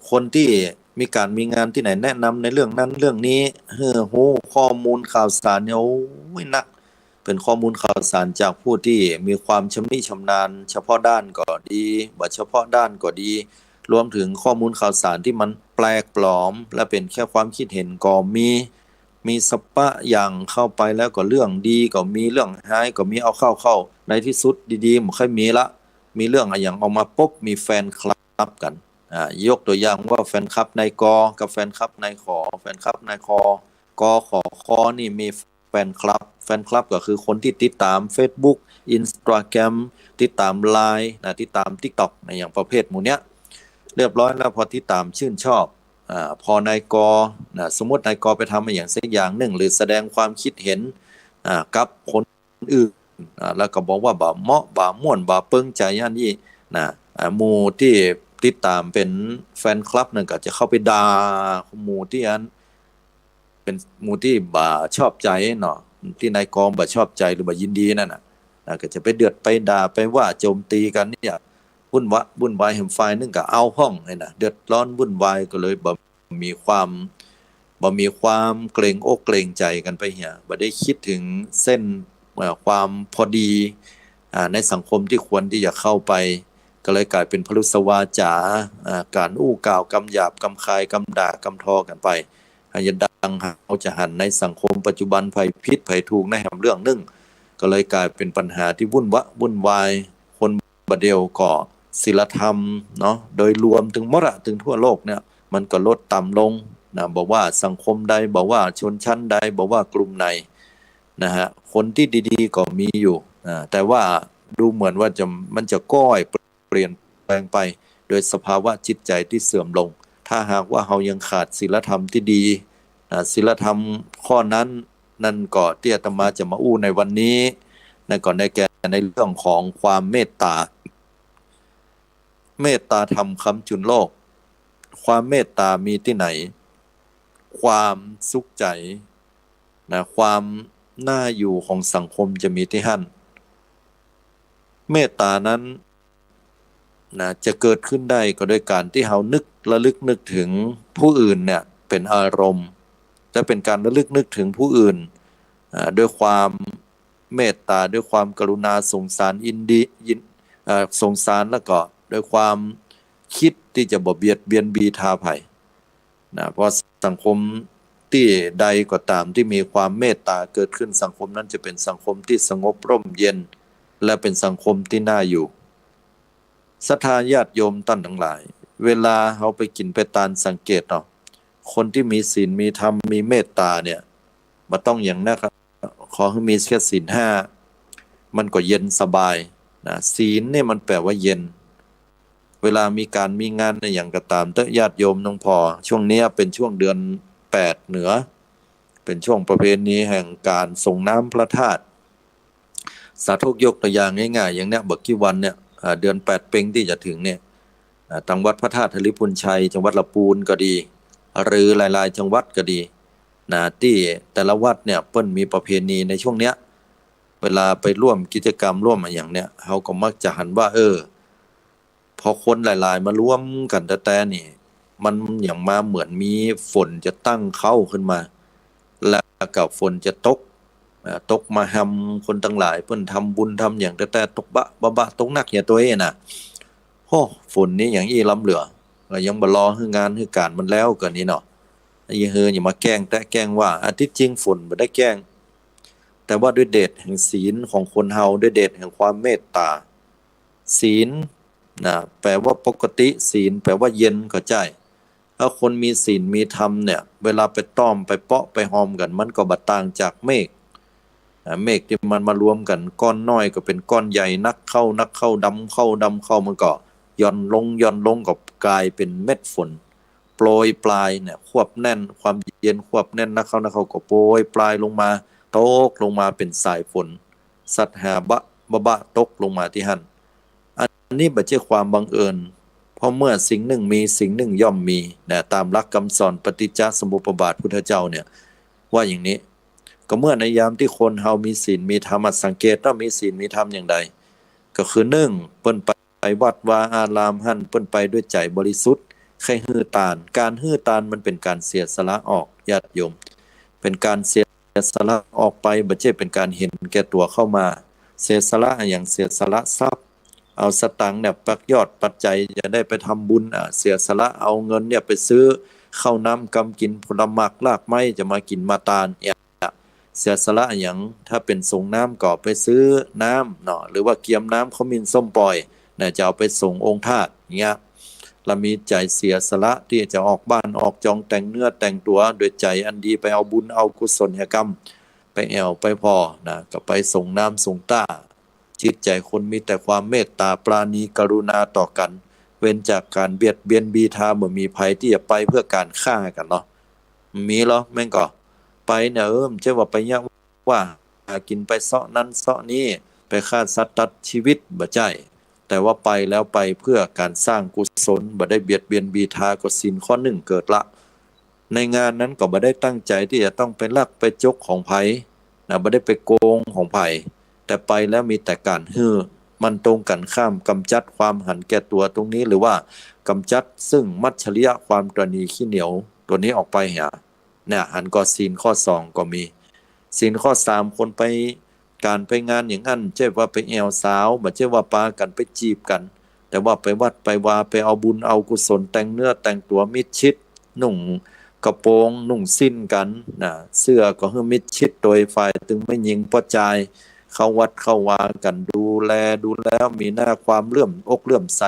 คนตี้มีก๋านมีงานตี้ไหนแนะนำในเรื่องนั้นเรื่องนี้ หื้อฮู้ข้อมูลข่าวสารเนี่ย โอ้ย นัก เป๋นข้อมูลข่าวสารจากผู้ตี้มีความชำนิชำนาญ เฉพาะด้านก็ดี บ่เฉพาะด้านก็ดี รวมเถิงข้อมูลข่าวสารตี้มันแปลกปลอม และเป๋นแค่ความคิดเห็นก็มี มีสปะอย่าง เข้าไปแล้วก็เรื่องดีก็มี เรื่องฮ้ายก็มี เอาเข้าๆ ในตี้สุดดีๆ บ่ค่อยมีละ มีเรื่องอะหยังออกมาปุ๊บ มีแฟนคลับกั๋น อ่า ยกตั๋วอย่างว่าแฟนคลับนายกอ กับแฟนคลับนายขอ แฟนคลับนายคอ กอ ขอ คอ นี่มีแฟนคลับ แฟนคลับก็คือคนตี้ติดต๋ามเฟซบุ๊ก อินสตาแกรม ติดต๋ามไลน์นะ ติดต๋ามติ๊กต็อกนะ อย่างประเภทหมู่เนี้ย เรียบร้อยแล้ว พอติดต๋ามชื่นชอบ อ่า พอนายกอ นะ สมมุตินายกอไปทำอะหยังสักอย่างนึ่ง หรือแสดงความคิดเห็น อ่า กับคน อื่น อ่า แล้วก็บอกว่าบ่าเหมาะ บ่าม่วน บ่าเปิงใจ๋อันอี้นะ อ่า หมู่ตี้ติดต๋ามเป๋นแฟนคลับนั่นก็จะเข้าไปด่าหมู่ตี้อัน เป๋นหมู่ตี้บ่าชอบใจ๋เนาะ ตี้นายกอบ่าชอบใจ๋หรือบ่ายินดีนั่นน่ะ อ่า ก็จะไปเดือดไปด่าไปว่าโจมตีกั๋นเนี่ย วุ่นวะ วุ่นวาย แหมฝ่ายนึ่งก็เอาพ่องเนี่ยนะ เดือดร้อนวุ่นวาย ก็เลยบ่ มีความ บ่มีความเกรงอกเกรงใจ๋กั๋นไปเหีย บ่ได้คิดเถิงเส้น เอ่อ ความพอดี อ่า ในสังคมตี้ควรตี้จะเข้าไป ก็เลยก๋ายเป๋นพรุสวาจ๋า อ่า ก๋านอู้กล่าวกำหยาบกำคายกำด่ากำทอกั๋นไป อันจะดังเฮาจะหันในสังคมปัจจุบัน ใผผิดใผถูกในแหมเรื่องนึ่ง ก ก็เลยก๋ายเป๋นปัญหาตี้วุ่นวะวุ่นวาย คนบ่าเดี่ยวก็ศีลธรรมเนาะ โดยรวมตึงหมดอะ ตึงทั่วโลกเนี่ย มันก็ลดต่ำลงนะ บ่ว่าสังคมใด บ่ว่าชนชั้นใด บ่ว่ากลุ่มไหนนะฮะ คนตี้ดีๆ ก็มีอยู่นะ แต่ว่าดูเหมือนว่าจะ มันจะก้อยเปลี่ยนแปลงไป โดยสภาวะจิตใจ๋ตี้เสื่อมลง ถ้าหากว่าเฮายังขาดศีลธรรมตี้ดีนะ ศีลธรรมข้อนั้น นั่นก็ตี้อาตมาจะมาอู้ในวันนี้ นั่นก็ได้แก่ในเรื่องของความเมตตา เมตตาธรรมค้ำจุนโลก ความเมตตามีตี้ไหน ความสุขใจ๋นะ ความน่าอยู่ของสังคมจะมีตี้หั้น เมตตานั้นนะ จะเกิดขึ้นได้ก็โดยก๋านตี้เฮานึก ระลึกนึกเถิงผู้อื่นเนี่ยเป๋นอารมณ์ จะเป๋นก๋านระลึกนึกเถิงผู้อื่น อ่า ด้วยความเมตตา ด้วยความกรุณา สงสาร ยินดี ยิน เอ่อ สงสาร แล้วก็ด้วยความกึ๊ดตี้จะบ่เบียดเบียนบีทาใผนะ เพราะสังคมตี้ใดก็ต๋ามตี้มีความเมตตาเกิดขึ้น สังคมนั้นจะเป๋นสังคมตี้สงบร่มเย็น และเป๋นสังคมตี้น่าอยู่ ศรัทธาญาติโยมต้านตังหลาย เวลาเฮาไปกิ๋นไปตานสังเกตเนาะ คนตี้มีศีลมีธรรมมีเมตตาเนี่ย บ่ต้องหยังนักอะ ขอหื้อมีแค่ศีลห้า มันก็เย็นสบายนะ ศีลเนี่ยมันแป๋ว่าเย็น เวลามีก๋านมีงานอะหยังก็ต๋ามเต๊อะ ญาติโยมน้องพ่อ ช่วงเนี้ยเป๋นช่วงเดือนแปดเหนือ เป๋นช่วงประเพณีแห่งก๋านสรงน้ำพระธาตุ สาธกยกตั๋วอย่างง่ายๆ อย่างเนี้ย บ่ากี่วันเนี่ย อ่า เดือนแปดเพ็งตี้จะเถิงเนี่ย อ่า ตางวัดพระธาตุธริภุญชัย จังหวัดละปูนก็ดี หรือหลายๆ จังหวัดก็ดีนะ ตี้แต่ละวัดเนี่ยเปิ้นมีประเพณีในช่วงเนี้ย เวลาไปร่วมกิจกรรมร่วมอะหยังเนี่ย เฮาก็มักจะหันว่า เออ พอคนหลายๆ มารวมกั๋นแต๊ๆ นี่ มันหยังมาเหมือนมีฝนจะตั้งเค้าขึ้นมา แล้วก็ฝนจะตก อ่า ตกมาฮำ คนตังหลายเปิ้นทำบุญทำหยังแต๊ๆ ตกบะบะบะ ตกหนักเหียตวยน่ะ โห้ ฝนนี่หยังอี้ล้ำเหลือ ก็ยังบ่รอหื้องานหื้อก๋านมันแล้วก่อนี่เนาะ อี้หื้อหยังมาแกล้งแต๊แกล้งว่า อันตี้จริงฝนบ่ได้แกล้ง แต่ว่าด้วยเดชแห่งศีลของคนเฮา ด้วยเดชแห่งความเมตตา ศีลนะ แป๋ว่าปกติ ศีลแป๋ว่าเย็นก็ใจ้ ถ้าคนมีศีลมีธรรมเนี่ย เวลาไปต้อมไปเปาะไปฮอมกั๋น มันก็บ่ต่างจากเมฆ อ่า เมฆตี้มันมารวมกั๋น ก้อนน้อยก็เป๋นก้อนใหญ่ นักเข้า นักเข้า ดำเข้า ดำเข้า มันก็หย่อนลง หย่อนลง ก็ก๋ายเป๋นเม็ดฝน โปรยปรายเนี่ย ควบแน่น ความเย็นควบแน่น นักเข้า นักเข้า ก็โปรยปรายลงมา ตกลงมาเป๋นสายฝน สัตว์หาบะบะบะ ตกลงมาตี้หั้น อันนี้บ่ใจ้ความบังเอิญ เพราะเมื่อสิ่งหนึ่งมี สิ่งหนึ่งย่อมมีนะ ต๋ามหลักกำสอนปฏิจจสมุปบาทพุทธเจ้าเนี่ย ว่าอย่างนี้ ก็เมื่อในยามตี้คนเฮามีศีลมีธรรม สังเกตว่ามีศีลมีธรรมอย่างใด ก็คือ นึ่ง เปิ้นไปวัดวาอารามหั้น เปิ้นไปด้วยใจ๋บริสุทธิ์ ใค่หื้อตาน ก๋านหื้อตานมันเป๋นก๋านเสียสละออก ญาติโยม เป๋นก๋านเสียสละออกไป บ่ใจ้เป๋นก๋านเห็นแก่ตั๋วเข้ามา เสียสละอะหยัง เสียสละทรัพย์ เอาสตางค์เนี่ย ปักยอดปัจจัยจะได้ไปทำบุญ อ่า เสียสละเอาเงินเนี่ยไปซื้อข้าวน้ำกำกิ๋น ผลหมากรากไม้จะมากิ๋นมาตานเนี่ย เสียสละอะหยัง ถ้าเป๋นสรงน้ำก็ไปซื้อน้ำเนาะ หรือว่าเกียมน้ำข้าวหมิ่นส้มป่อยนะ จะเอาไปสรงองค์ธาตุเงี้ย แล้วมีใจ๋เสียสละตี้จะออกบ้านออกจอง แต่งเนื้อแต่งตั๋ว ด้วยใจ๋อันดี ไปเอาบุญเอากุศลกรรม ไปแอ่วไปผ่อนะ ก็ไปสรงน้ำสรงต้า จิตใจ๋คนมีแต่ความเมตตาปราณีกรุณาต่อกั๋น เว้นจากก๋านเบียดเบียนบีทา บ่มีใผตี้จะไปเพื่อก๋านฆ่ากั๋นเนาะ มีเหรอ แม่นก่อ ไปเนี่ย เออ บ่ใจ้ว่าไปเยียะว่าหากิ๋นไปเซาะนั้นเซาะนี้ ไปฆ่าสัตว์ตัดชีวิต บ่ใจ้ แต่ว่าไปแล้วไปเพื่อก๋านสร้างกุศล บ่ได้เบียดเบียนบีทา ก็ศีลข้อนึ่งเกิดละ ในงานนั้นก็บ่ได้ตั้งใจ๋ตี้จะต้องไปลักไปจกของใผนะ บ่ได้ไปโกงของใผ แต่ไปแล้วมีแต่ก๋านหื้อ มันตรงกั๋นข้าม กำจัดความหันแก่ตั๋วตรงนี้ หรือว่ากำจัดซึ่งมัจฉริยะ ความตระหนี่ขี้เหนียวตั๋วนี้ออกไปเหีย เนี่ย หันก่อศีลข้อสองก็มี ศีลข้อสาม คนไปก๋านไปงานอย่างอั้น ใจ้ว่าไปแอ่วสาว บ่ใจ้ว่าปากั๋นไปจีบกั๋น แต่ว่าไปวัดไปวา ไปเอาบุญเอากุศล แต่งเนื้อแต่งตั๋วมิดชิด นุ่งกระโปรง นุ่งสิ้นกั๋นนะ เสื้อก็หื้อมิดชิด โดยฝ่ายตึงแม่ญิงป้อจาย เข้าวัดเข้าวากั๋น ดูแล ดูแล้วมีหน้าความเลื่อมอกเลื่อมใส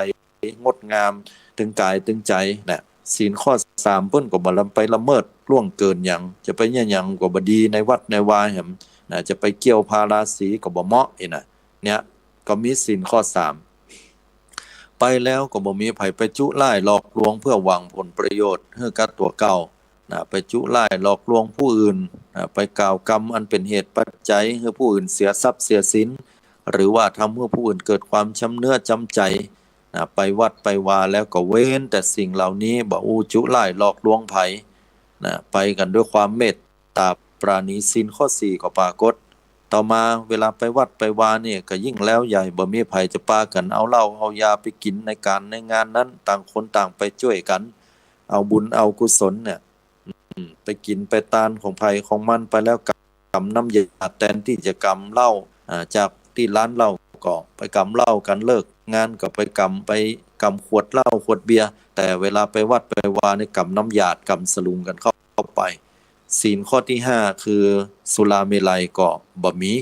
งดงาม ตึงก๋ายตึงใจ๋นะ ศีลข้อสามเปิ้นก็บ่ละไปละเมิดล่วงเกินหยัง จะไปเยียะหยังก็บ่ดีในวัดในวาแหมนะ จะไปเกี่ยวพาราสีก็บ่เหมาะอี้นะ เนี่ย ก็มีศีลข้อสาม ไปแล้วก็บ่มีใผไปจุร้ายหลอกลวงเพื่อหวังผลประโยชน์หื้อกับตั๋วเก่านะ ไปจุร้ายหลอกลวงผู้อื่นนะ ไปกล่าวกำอันเป๋นเหตุปัจจัยหื้อผู้อื่นเสียทรัพย์เสียสิน หรือว่าทำหื้อผู้อื่นเกิดความช้ำเนื้อช้ำใจ๋นะ ไปวัดไปวาแล้วก็เว้นแต่สิ่งเหล่านี้ บ่อู้จุร้ายหลอกลวงใผนะ ไปกั๋นด้วยความเมตตาปราณี ศีลข้อสี่ก็ปรากฏ ต่อมาเวลาไปวัดไปวาเนี่ยก็ยิ่งแล้วใหญ่ บ่มีใผจะปากั๋นเอาเหล้าเอายาไปกิ๋นในก๋านในงานนั้น ต่างคนต่างไปจ้วยกั๋น เอาบุญเอากุศลเนี่ย อืม ไปกิ๋นไปตานของใผของมันไปแล้ว กำน้ำหยาดแตนตี้จะกำเหล้า อ่า จากตี้ร้านเหล้าก็ไปกำเหล้ากั๋น เลิกงานก็ไปกำ ไปกำขวดเหล้าขวดเบียร์ แต่เวลาไปวัดไปวานี่กำน้ำหยาดกำสลุงกั๋นเข้า เข้าไป ศีลข้อตี้ห้าคือสุราเมรัยก็บ่มี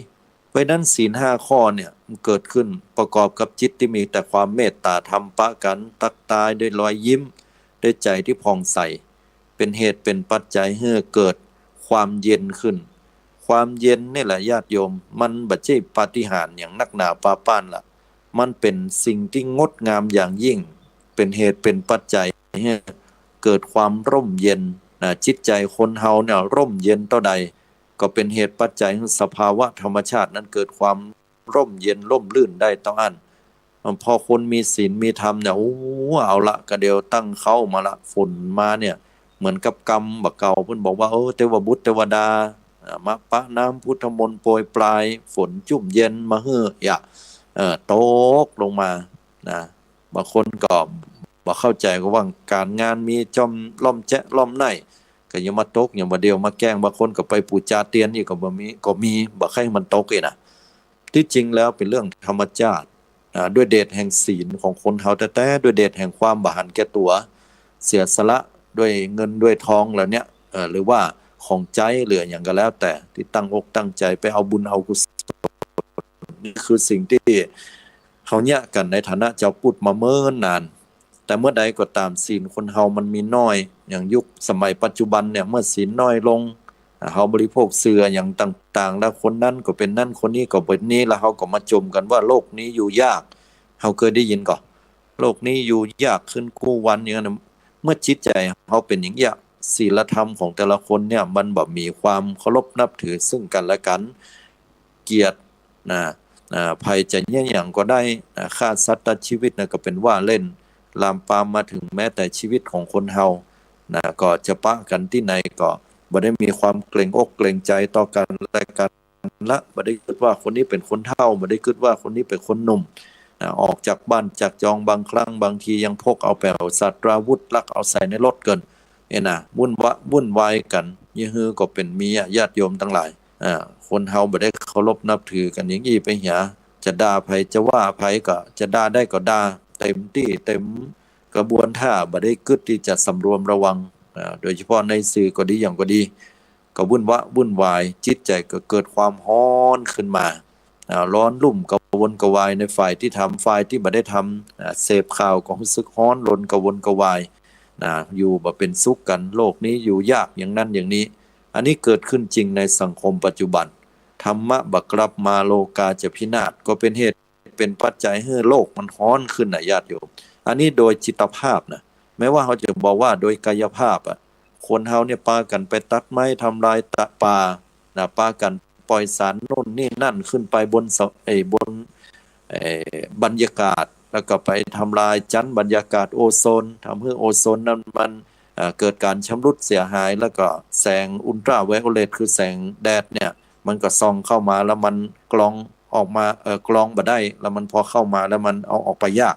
เพราะฉะนั้นศีลห้าข้อเนี่ยมันเกิดขึ้นประกอบกับจิตตี้มีแต่ความเมตตาธรรมปะกั๋น ตั๊กตายด้วยรอยยิ้ม ด้วยใจ๋ตี้ผ่องใส เป๋นเหตุเป๋นปัจจัยหื้อเกิดความเย็นขึ้น ความเย็นนี่แหละญาติโยม มันบ่ใจ้ปาฏิหาริย์หยังนักหนาปาป้านละ มันเป๋นสิ่งตี้งดงามอย่างยิ่ง เป๋นเหตุเป๋นปัจจัยหื้อเกิดความร่มเย็นนะ จิตใจ๋คนเฮาเนี่ยร่มเย็นเต้าใด ก็เป๋นเหตุปัจจัยหื้อสภาวะธรรมชาตินั้นเกิดความร่มเย็นร่มรื่นได้เต้าอั้น พอคนมีศีลมีธรรมเนี่ย โอ้ เอาละ กะเดี๋ยวตั้งเข้ามาละ ฝนมาเนี่ย เหมือนกับกำบ่าเก่า เปิ้นบอกว่า เออ เตวบุตรเตวดา อ่า มาปะน้ำพุทธมนต์โปรยปราย ฝนจุ่มเย็นมาหื้อ อย่า เอ่อ ตกลงมานะ บางคนก็บ่เข้าใจ๋ ก็ว่าก๋านงานมีจ่อมล่อมแจ๊ะล่อมไหน้ ก็ยังมาตก ยังบ่าเดี่ยวมาแก้ง บางคนก็ไปปู๋จาเตียนอี้ก็บ่มี ก็มี บ่ใค่หื้อมันตกอี้นะ ตี้จริงแล้วเป๋นเรื่องธรรมชาติ อ่า ด้วยเดชแห่งศีลของคนเฮาแต๊ๆ ด้วยเดชแห่งความบ่หันแก่ตั๋ว เสียสละด้วยเงินด้วยทองเหล่าเนี้ย เอ่อ หรือว่าของใจ๊ หรืออะหยังก็แล้วแต่ ตี้ตั้งอกตั้งใจ๋ไปเอาบุญเอากุศล นี่คือสิ่งตี้เฮาเยียะกั๋นในฐานะจาวปุทธมาเมินนาน แต่เมื่อใดก็ต๋ามศีลคนเฮามันมีน้อย อย่างยุคสมัยปัจจุบันเนี่ย เมื่อศีลน้อยลง อ่า เฮาบริโภคสื่ออะหยังต่างๆ แล้วคนนั้นก็เป๋นนั้น คนนี้ก็เป๋นนี้ แล้วเฮาก็มาจ่มกั๋นว่าโลกนี้อยู่ยาก เฮาเกยได้ยินก่อ โลกนี้อยู่ยากขึ้นกู้วันอย่างนั้นนะ เมื่อจิตใจ๋เฮาเป๋นอย่างเงี้ย ศีลธรรมของแต่ละคนเนี่ยมันบ่มีความเคารพนับถือซึ่งกั๋นและกั๋น เกียรตินะ อ่า ใผจะเยียะหยังก็ได้นะ ฆ่าสัตว์ตัดชีวิตนะก็เป๋นว่าเล่น ลามปามมาเถิงแม้แต่ชีวิตของคนเฮานะ ก็จะปะกั๋นตี้ไหนก็บ่ได้มีความเกรงอกเกรงใจ๋ต่อกั๋นและกั๋นละ บ่ได้กึ๊ดว่าคนนี้เป๋นคนเฒ่า บ่ได้กึ๊ดว่าคนนี้เป๋นคนหนุ่มนะ ออกจากบ้านจากจองบางครั้งบางทียังพกเอาแป๋วสตราวุธลักเอาใส่ในรถเกิน เนี่ยนะ วุ่นวะ วุ่นวายกั๋น เยียะหื้อก็เป๋นมีอะ ญาติโยมตังหลาย อ่า คนเฮาบ่ได้เคารพนับถือกั๋นอย่างอี้ไปเหีย จะด่าใผจะว่าใผก็ จะด่าได้ก็ด่า เต็มตี้เต็มกระบวนท่า บ่ได้กึ๊ดตี้จะสำรวมระวัง อ่า โดยเฉพาะในสื่อก็ดีหยังก็ดี ก็วุ่นวะ วุ่นวาย จิตใจ๋ก็เกิดความฮ้อนขึ้นมา อ่า ร้อนรุ่มกระวนกระวายในฝ่ายตี้ทำ ฝ่ายตี้บ่ได้ทำ อ่า เสพข่าวก็ฮู้สึกฮ้อนรนกระวนกระวาย นะ อยู่บ่เป๋นสุขกั๋น โลกนี้อยู่ยากอย่างนั้นอย่างนี้ อันนี้เกิดขึ้นจริงในสังคมปัจจุบัน ธรรมะบ่กลับมา โลกาจะพินาศ ก็เป๋นเหตุเป๋นปัจจัยหื้อโลกมันฮ้อนขึ้นนะญาติโยม อันนี้โดยจิตภาพนะ แม้ว่าเฮาจะบอกว่าโดยกายภาพอะ คนเฮาเนี่ยปากั๋นไปตัดไม้ทำลายตะป่านะ ปากั๋นปล่อยสารโน่นนี่นั่นขึ้นไปบนเสา เอ้ย บน เอ่อ บรรยากาศ แล้วก็ไปทำลายชั้นบรรยากาศโอโซน ทำหื้อโอโซนนั้นมัน เอ่อ เกิดก๋านชำรุดเสียหาย แล้วก็แสงอุลตราไวโอเลต คือแสงแดดเนี่ย มันก็ส่องเข้ามา แล้วมันกรองออกมา เอ่อ กรองบ่ได้ แล้วมันพอเข้ามาแล้วมันเอาออกไปยาก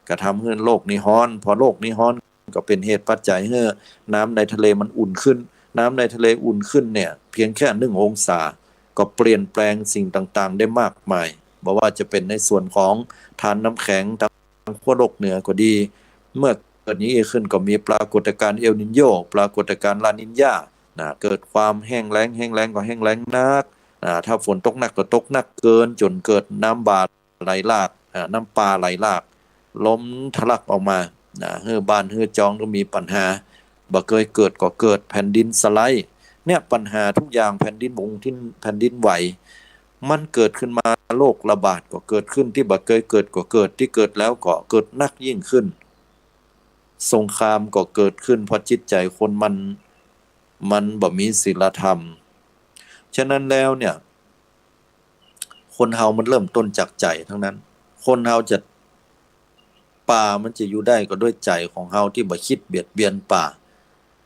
ก็ทำหื้อโลกนี้ฮ้อน พอโลกนี้ฮ้อน ก็เป๋นเหตุปัจจัยหื้อน้ำในทะเลมันอุ่นขึ้น น้ำในทะเลอุ่นขึ้นเนี่ย เพียงแค่หนึ่งองศา ก็เปลี่ยนแปลงสิ่งต่างๆ ได้มากมาย บ่ว่าจะเป๋นในส่วนของธาตุน้ำแข็งตามขั้วโลกเหนือก็ดี เมื่อเกิดอย่างอี้ขึ้นก็มีปรากฏการณ์เอลนิโญ ปรากฏการณ์ลานิญานะ เกิดความแห้งแล้ง แห้งแล้งก็แห้งแล้งนัก นะ ถ้าฝนตกหนักก็ตกหนักเกินจ๋นเกิดน้ำบ่าไหลหลาก อ่า น้ำป่าไหลหลาก ล้มทะลักออกมา นะ หื้อบ้านหื้อจองก็มีปัญหา บ่เกยเกิดก็เกิด แผ่นดินสไลด์ เนี่ย ปัญหาทุกอย่าง แผ่นดินบุ๋น แผ่นดินไหว มันเกิดขึ้นมา โรคระบาดก็เกิดขึ้น ตี้บ่เกยเกิดก็เกิด ตี้เกิดแล้วก็เกิดหนักยิ่งขึ้น สงครามก็เกิดขึ้น เพราะจิตใจ๋คนมัน มันบ่มีศีลธรรม ฉะนั้นแล้วเนี่ย คนเฮามันเริ่มต้นจากใจ๋ตังนั้น คนเฮาจะ ป่ามันจะอยู่ได้ก็ด้วยใจ๋ของเฮาตี้บ่คิดเบียดเบียนป่า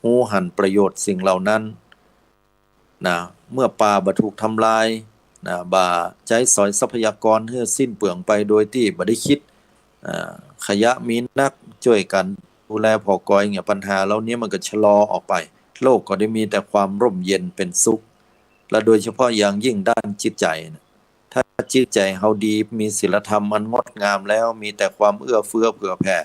ฮู้หันประโยชน์สิ่งเหล่านั้น นะ เมื่อป่าบ่ถูกทำลาย นะ บ่ใจ๊สอยทรัพยากรหื้อสิ้นเปลืองไปโดยตี้บ่ได้คิด อ่า ขยะมีนัก จ้วยกั๋นดูแลผ่อกอยเนี่ย ปัญหาเหล่านี้มันก็ชะลอออกไป โลกก็ได้มีแต่ความร่มเย็นเป๋นสุข และโดยเฉพาะอย่างยิ่งด้านจิตใจ๋นะ ถ้าจิตใจ๋เฮาดี มีศีลธรรมอันงดงามแล้ว มีแต่ความเอื้อเฟื้อเผื่อแผ่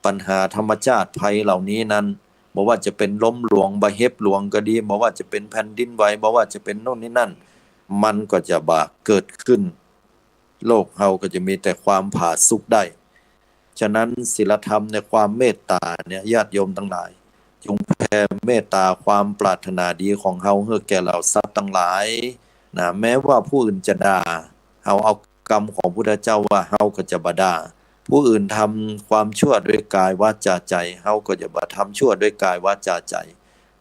ปัญหาธรรมชาติภัยเหล่านี้นั้น บ่ว่าจะเป๋นลมหลวง บ่าเห็บหลวงก็ดี บ่ว่าจะเป๋นแผ่นดินไหว บ่ว่าจะเป๋นโน่นนี่นั่น มันก็จะบ่าเกิดขึ้น โลกเฮาก็จะมีแต่ความผาสุกได้ ฉะนั้นศีลธรรมในความเมตต๋าเนี่ย ญาติโยมตังหลาย จงแผ่เมตต๋าความปรารถนาดีของเฮาหื้อแก่เหล่าสัตว์ตังหลาย นะ แม้ว่าผู้อื่นจะด่า เฮาเอากำของพุทธเจ้าว่า เฮาก็จะบ่ด่า ผู้อื่นทำความชั่วด้วยกายวาจาใจ๋ เฮาก็จะบ่ทำชั่วด้วยกายวาจาใจ๋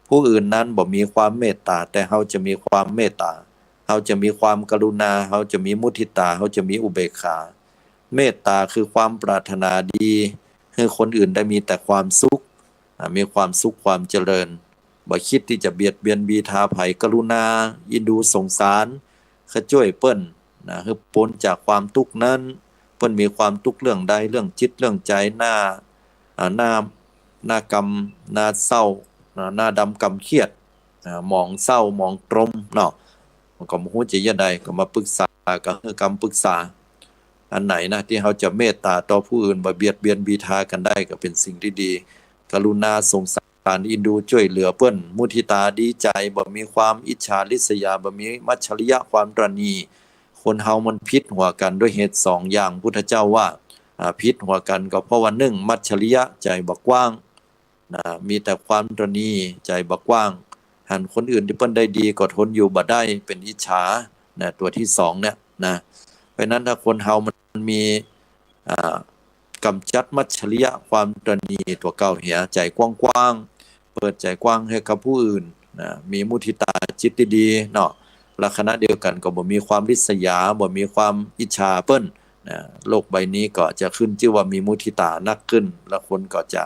ผู้อื่นนั้นบ่มีความเมตต๋า แต่เฮาจะมีความเมตต๋า เฮาจะมีความกรุณา เฮาจะมีมุทิตา เฮาจะมีอุเบกขา เมตต๋าคือความปรารถนาดี หื้อคนอื่นได้มีแต่ความสุข อ่า มีความสุขความเจริญ บ่คิดตี้จะเบียดเบียนบีทาใผ กรุณา เอ็นดูสงสาร ก็จ้วยเปิ้น นะ หื้อป๊นจากความตุ๊กข์นั้น เปิ้นมีความตุ๊กข์เรื่องใด เรื่องจิตเรื่องใจ๋ หน้า อ่า หน้า หน้ากำ หน้าเศร้า นะ หน้าดำกำเครียด นะ หมองเศร้าหมองตรมเนาะ มันก็บ่ฮู้จะเยียะใด ก็มาปรึกษา ก็หื้อกำปรึกษา อันไหนนะ ตี้เฮาจะเมตต๋าต่อผู้อื่น บ่เบียดเบียนบีทากั๋นได้ ก็เป๋นสิ่งตี้ดี กรุณาสงสาร เอ็นดูจ้วยเหลือเปิ้น มุทิตาดีใจ๋ บ่มีความอิจฉาริษยา บ่มีมัจฉริยะความตระหนี่ คนเฮามันผิดหัวกั๋นด้วยเหตุสองอย่าง พุทธเจ้าว่า อ่า ผิดหัวกั๋นก็เพราะว่า นึ่ง มัจฉริยะ ใจ๋บ่กว้าง นะ มีแต่ความตระหนี่ ใจ๋บ่กว้าง หันคนอื่นตี้เปิ้นได้ดีก็ทนอยู่บ่ได้ เป๋นอิจฉา นะ ตั๋วตี้สองเนี่ย นะ เพราะฉะนั้นถ้าคนเฮามันมี อ่า ก๋ำจัดมัจฉริยะความตระหนี่ตั๋วเก่าเหีย ใจ๋กว้างๆ เปิดใจ๋กว้างหื้อกับผู้อื่น นะ มีมุทิตาจิตตี้ดีเนาะ และขณะเดียวกั๋นก็บ่มีความริษยา บ่มีความอิจฉาเปิ้น นะ โลกใบนี้ก็จะขึ้นจื้อว่ามีมุทิตานักขึ้น และคนก็จะ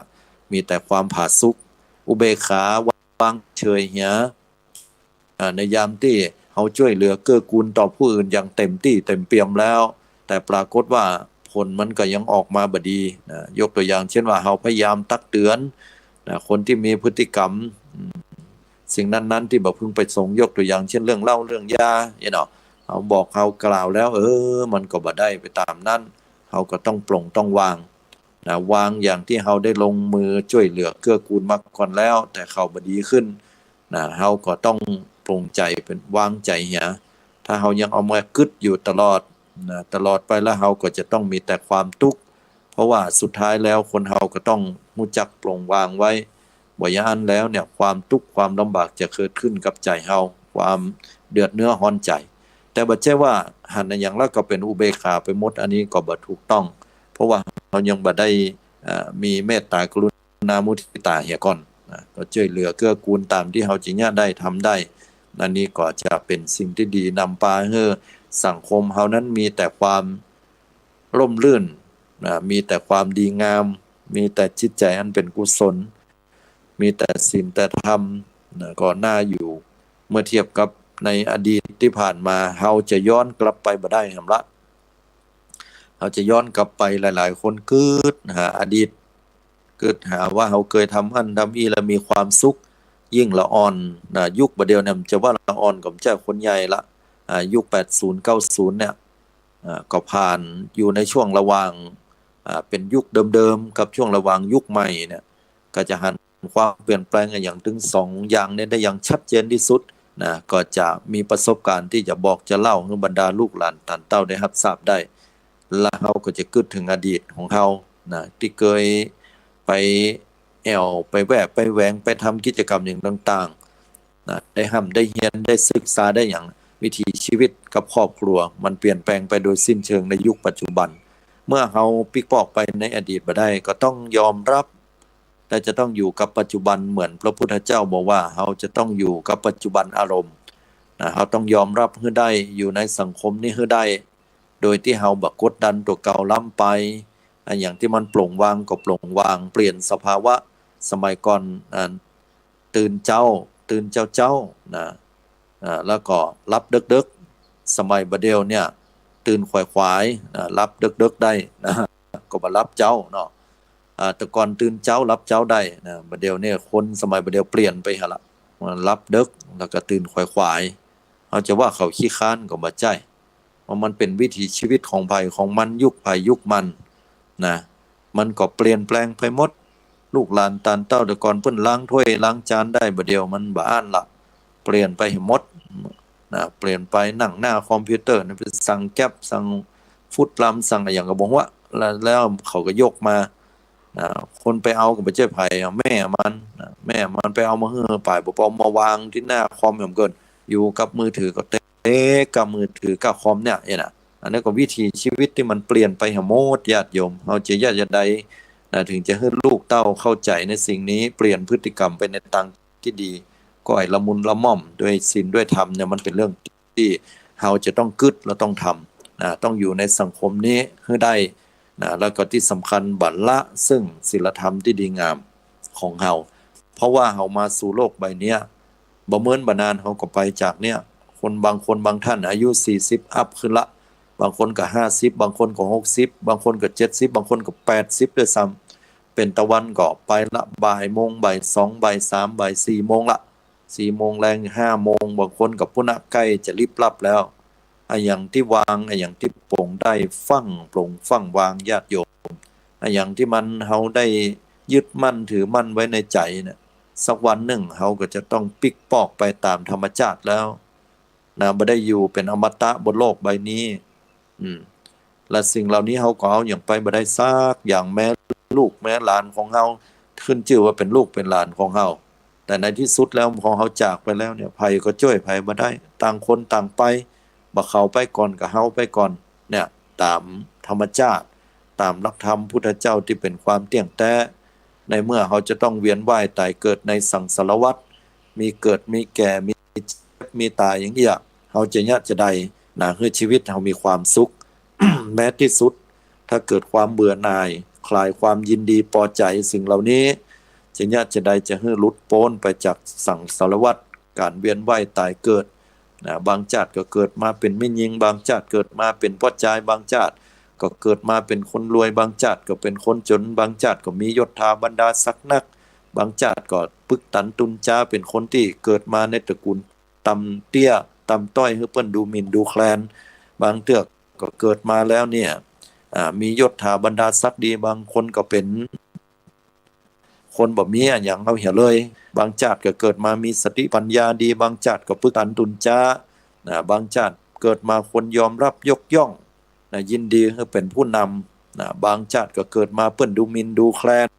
มีแต่ความผาสุก อุเบกขาวางเฉยเหีย อ่า ในยามตี้เฮาจ้วยเหลือเกื้อกูลต่อผู้อื่นอย่างเต็มตี้เต็มเปี่ยมแล้ว แต่ปรากฏว่าผลมันก็ยังออกมาบ่ดี นะ ยกตั๋วอย่างเช่นว่าเฮาพยายามตักเตื๋อน นะ คนตี้มีพฤติกรรม อืม สิ่งนั้นๆ ตี้บ่พึงประสงค์ ยกตั๋วอย่างเช่นเรื่องเหล้าเรื่องยา เนี่ยเนาะ เฮาบอกเฮากล่าวแล้ว เออ มันก็บ่ได้ไปต๋ามนั้น เฮาก็ต้องปลงต้องวาง นะ วางอย่างตี้เฮาได้ลงมือจ้วยเหลือเกื้อกูลมาก่อนแล้ว แต่เขาบ่ดีขึ้น นะ เฮาก็ต้องปลงใจ๋เป๋น วางใจ๋เหีย ถ้าเฮายังเอามากึ๊ดอยู่ตลอด นะ ตลอดไปแล้วเฮาก็จะต้องมีแต่ความตุ๊กข์ เพราะว่าสุดท้ายแล้วคนเฮาก็ต้องฮู้จักปลงวางไว้ บ่อย่างนั้นแล้วเนี่ย ความตุ๊กข์ความลำบากจะเกิดขึ้นกับใจ๋เฮา ความเดือดเนื้อฮ้อนใจ๋ แต่บ่ใจ้ว่าหันอะหยังแล้วก็เป๋นอุเบกขาไปหมด อันนี้ก็บ่ถูกต้อง เพราะว่าเฮายังบ่ได้ เอ่อ มีเมตตากรุณามุทิตาเหียก่อน นะ ก็จ้วยเหลือเกื้อกูลต๋ามตี้เฮาจะเยียะได้ทำได้ อันนี้ก็จะเป๋นสิ่งตี้ดีนำปาหื้อสังคมเฮานั้นมีแต่ความร่มรื่น นะ มีแต่ความดีงาม มีแต่จิตใจ๋อันเป๋นกุศล มีแต่ศีลแต่ธรรม นะ ก็น่าอยู่ เมื่อเทียบกับในอดีตตี้ผ่านมา เฮาจะย้อนกลับไปบ่ได้หำละ เฮาจะย้อนกลับไป หลายๆ คนกึ๊ดหาอดีต กึ๊ดหาว่าเฮาเกยทำอั้นทำอี้แล้วมีความสุข ยิ่งละอ่อน นะ ยุคบ่าเดี่ยวเนี่ยมันจะว่าละอ่อนก็บ่ใจ้ คนใหญ่ละ อ่า ยุคแปดศูนย์ เก้าศูนย์ เนี่ย อ่า ก็ผ่านอยู่ในช่วงระหว่าง อ่า เป๋นยุคเดิมๆ กับช่วงระหว่างยุคใหม่เนี่ย ก็จะหันความเปลี่ยนแปลงอะหยังตึงสองอย่างเนี่ยได้อย่างชัดเจนตี้สุด นะ ก็จะมีประสบการณ์ตี้จะบอกจะเล่าหื้อบรรดาลูกหลานต้านเต้าได้ฮับทราบได้ และเฮาก็จะกึ๊ดเถิงอดีตของเฮานะ ตี้เกยไปแอ่ว ไปแว่ ไปแหวง ไปทำกิจกรรมอย่างต่างๆ นะ ได้ฮ่ำได้เฮียน ได้ศึกษา ได้หยัง วิถีชีวิตกับครอบครัวมันเปลี่ยนแปลงไปโดยสิ้นเชิงในยุคปัจจุบัน เมื่อเฮาปิ๊กปอกไปในอดีตบ่ได้ ก็ต้องยอมรับ และจะต้องอยู่กับปัจจุบัน เหมือนพระพุทธเจ้าบอกว่า เฮาจะต้องอยู่กับปัจจุบันอารมณ์นะ เฮาต้องยอมรับหื้อได้ อยู่ในสังคมนี้หื้อได้ โดยตี้เฮาบ่กดดันตั๋วเก่าล้ำไป อะ อย่างตี้มันโปร่งวางก็โปร่งวาง เปลี่ยนสภาวะ สมัยก่อน อ่า ตื่นเจ๊า ตื่นเจ๊าๆ นะ อ่า แล้วก็หลับเดิ็กๆ สมัยบ่าเดี่ยวเนี่ย ตื่นขวายๆ นะ หลับเดิ็กๆ ได้นะ ก็บ่หลับเจ๊าเนาะ อ่า แต่ก่อนตื่นเจ๊าหลับเจ๊าได้นะ บ่าเดี่ยวเนี่ยคนสมัยบ่าเดี่ยวเปลี่ยนไปหั้นละ หลับเดิ็กแล้วก็ตื่นขวายๆ เฮาจะว่าเขาขี้คร้านก็บ่ใจ้ เพราะมันเป๋นวิถีชีวิตของใผของมัน ยุคใผยุคมันนะ มันก็เปลี่ยนแปลงไปหมด ลูกหลานต้านเต้าแต่ก่อนเปิ้นล้างถ้วยล้างจานได้ บ่าเดี่ยวมันบ่อั้นละ เปลี่ยนไปหมดนะ เปลี่ยนไปนั่งหน้าคอมพิวเตอร์นะ ไปสั่งแกร็บ สั่งฟู้ดแร็ม สั่งอะหยังก็บ่ฮู้ แล้ว แล้วเขาก็ยกมานะ คนไปเอาก็บ่ใจ้ใผ แม่มันนะ แม่มันไปเอามาหื้อ ป๋ายปอปอมาวางตี้หน้าคอมแหมเกิน อยู่กับมือถือก็เต๊กับมือถือกับคอมเนี่ย เนี่ยนะ อันนี้ก็วิถีชีวิตตี้มันเปลี่ยนไปหมด ญาติโยม เฮาจะเยียะจะใดนะ เถิงจะหื้อลูกเต้าเข้าใจ๋ในสิ่งนี้ เปลี่ยนพฤติกรรมไปในตางตี้ดี ก็ให้ละมุนละม่อมด้วยศีลด้วยธรรมเนี่ย มันเป๋นเรื่องตี้เฮาจะต้องกึ๊ดและต้องทำนะ ต้องอยู่ในสังคมนี้หื้อได้นะ แล้วก็ตี้สำคัญบ่ละซึ่งศีลธรรมตี้ดีงามของเฮา เพราะว่าเฮามาสู่โลกใบเนี้ย บ่เมินบ่นานเฮาก็ไปจากเนี่ย คนบางคนบางท่านอายุสี่สิบอัพขึ้นละ บางคนก็ห้าสิบ บางคนก็หกสิบ บางคนก็เจ็ดสิบ บางคนก็แปดสิบด้วยซ้ำ เป๋นตะวันก็ไปละ บ่ายโมง บ่ายสอง บ่ายสาม บ่ายสี่โมงละ สี่โมงแลง ห้าโมง บางคนก็ปู้นนะ ใก้จะลิบลับแล้ว อะหยังตี้วาง อะหยังตี้ปลงได้ ฟั่งปลงฟั่งวาง ญาติโยม อะหยังตี้มันเฮาได้ยึดมั่นถือมั่นไว้ในใจ๋เนี่ย สักวันนึ่งเฮาก็จะต้องปิ๊กปอกไปต๋ามธรรมจาติแล้วนะ บ่ได้อยู่เป๋นอมตะบนโลกใบนี้ อืม และสิ่งเหล่านี้เฮาก็เอาหยังไปบ่ได้สักอย่าง แม้ลูกแม้หลานของเฮา ขึ้นจื้อว่าเป๋นลูกเป๋นหลานของเฮา แต่ในตี้สุดแล้ว พอเฮาจากไปแล้วเนี่ย ใผก็จ้วยใผบ่ได้ ต่างคนต่างไป บ่เขาไปก่อนก็เฮาไปก่อน เนี่ย ต๋ามธรรมจาติ ต๋ามหลักธรรมพุทธเจ้าตี้เป๋นความเตี้ยงแต๊ ในเมื่อเฮาจะต้องเวียนว่ายต๋ายเกิดในสังสารวัฏ มีเกิดมีแก่ มีเจ็บมีต๋ายอย่างเอี้ย เฮาจะเยียะจะใดนะ หื้อชีวิตเฮามีความสุข แม้ตี้สุด ถ้าเกิดความเบื่อหน่าย คลายความยินดีปอใจ๋สิ่งเหล่านี้ จะเยียะจะใดจะหื้อหลุดป๊นไปจากสังสารวัฏ ก๋านเวียนว่ายต๋ายเกิดนะ บางจาติก็เกิดมาเป๋นแม่ญิง บางจาติเกิดมาเป๋นป้อจาย บางจาติก็เกิดมาเป๋นคนรวย บางจาติก็เป๋นคนจ๋น บางจาติก็มียศถาบรรดาศักดิ์นัก บางจาติก็ปึกตันตุนจ๊า เป๋นคนตี้เกิดมาในตระกูลต่ำเตี้ยต่ำต้อย หื้อเปิ้นดูหมิ่นดูแคลน บางเตื้อก็เกิดมาแล้วเนี่ย อ่า มียศถาบรรดาศักดิ์ดี บางคนก็เป๋นคนบ่มีอะหยังเอาเหียเลย บางจาติก็เกิดมามีสติปัญญาดี บางจาติก็ปึกตันตุนจ๊านะ บางจาติเกิดมาคนยอมรับยกย่องนะ ยินดีหื้อเป๋นผู้นำนะ บางจาติก็เกิดมาเปิ้นดูหมิ่นดูแคลน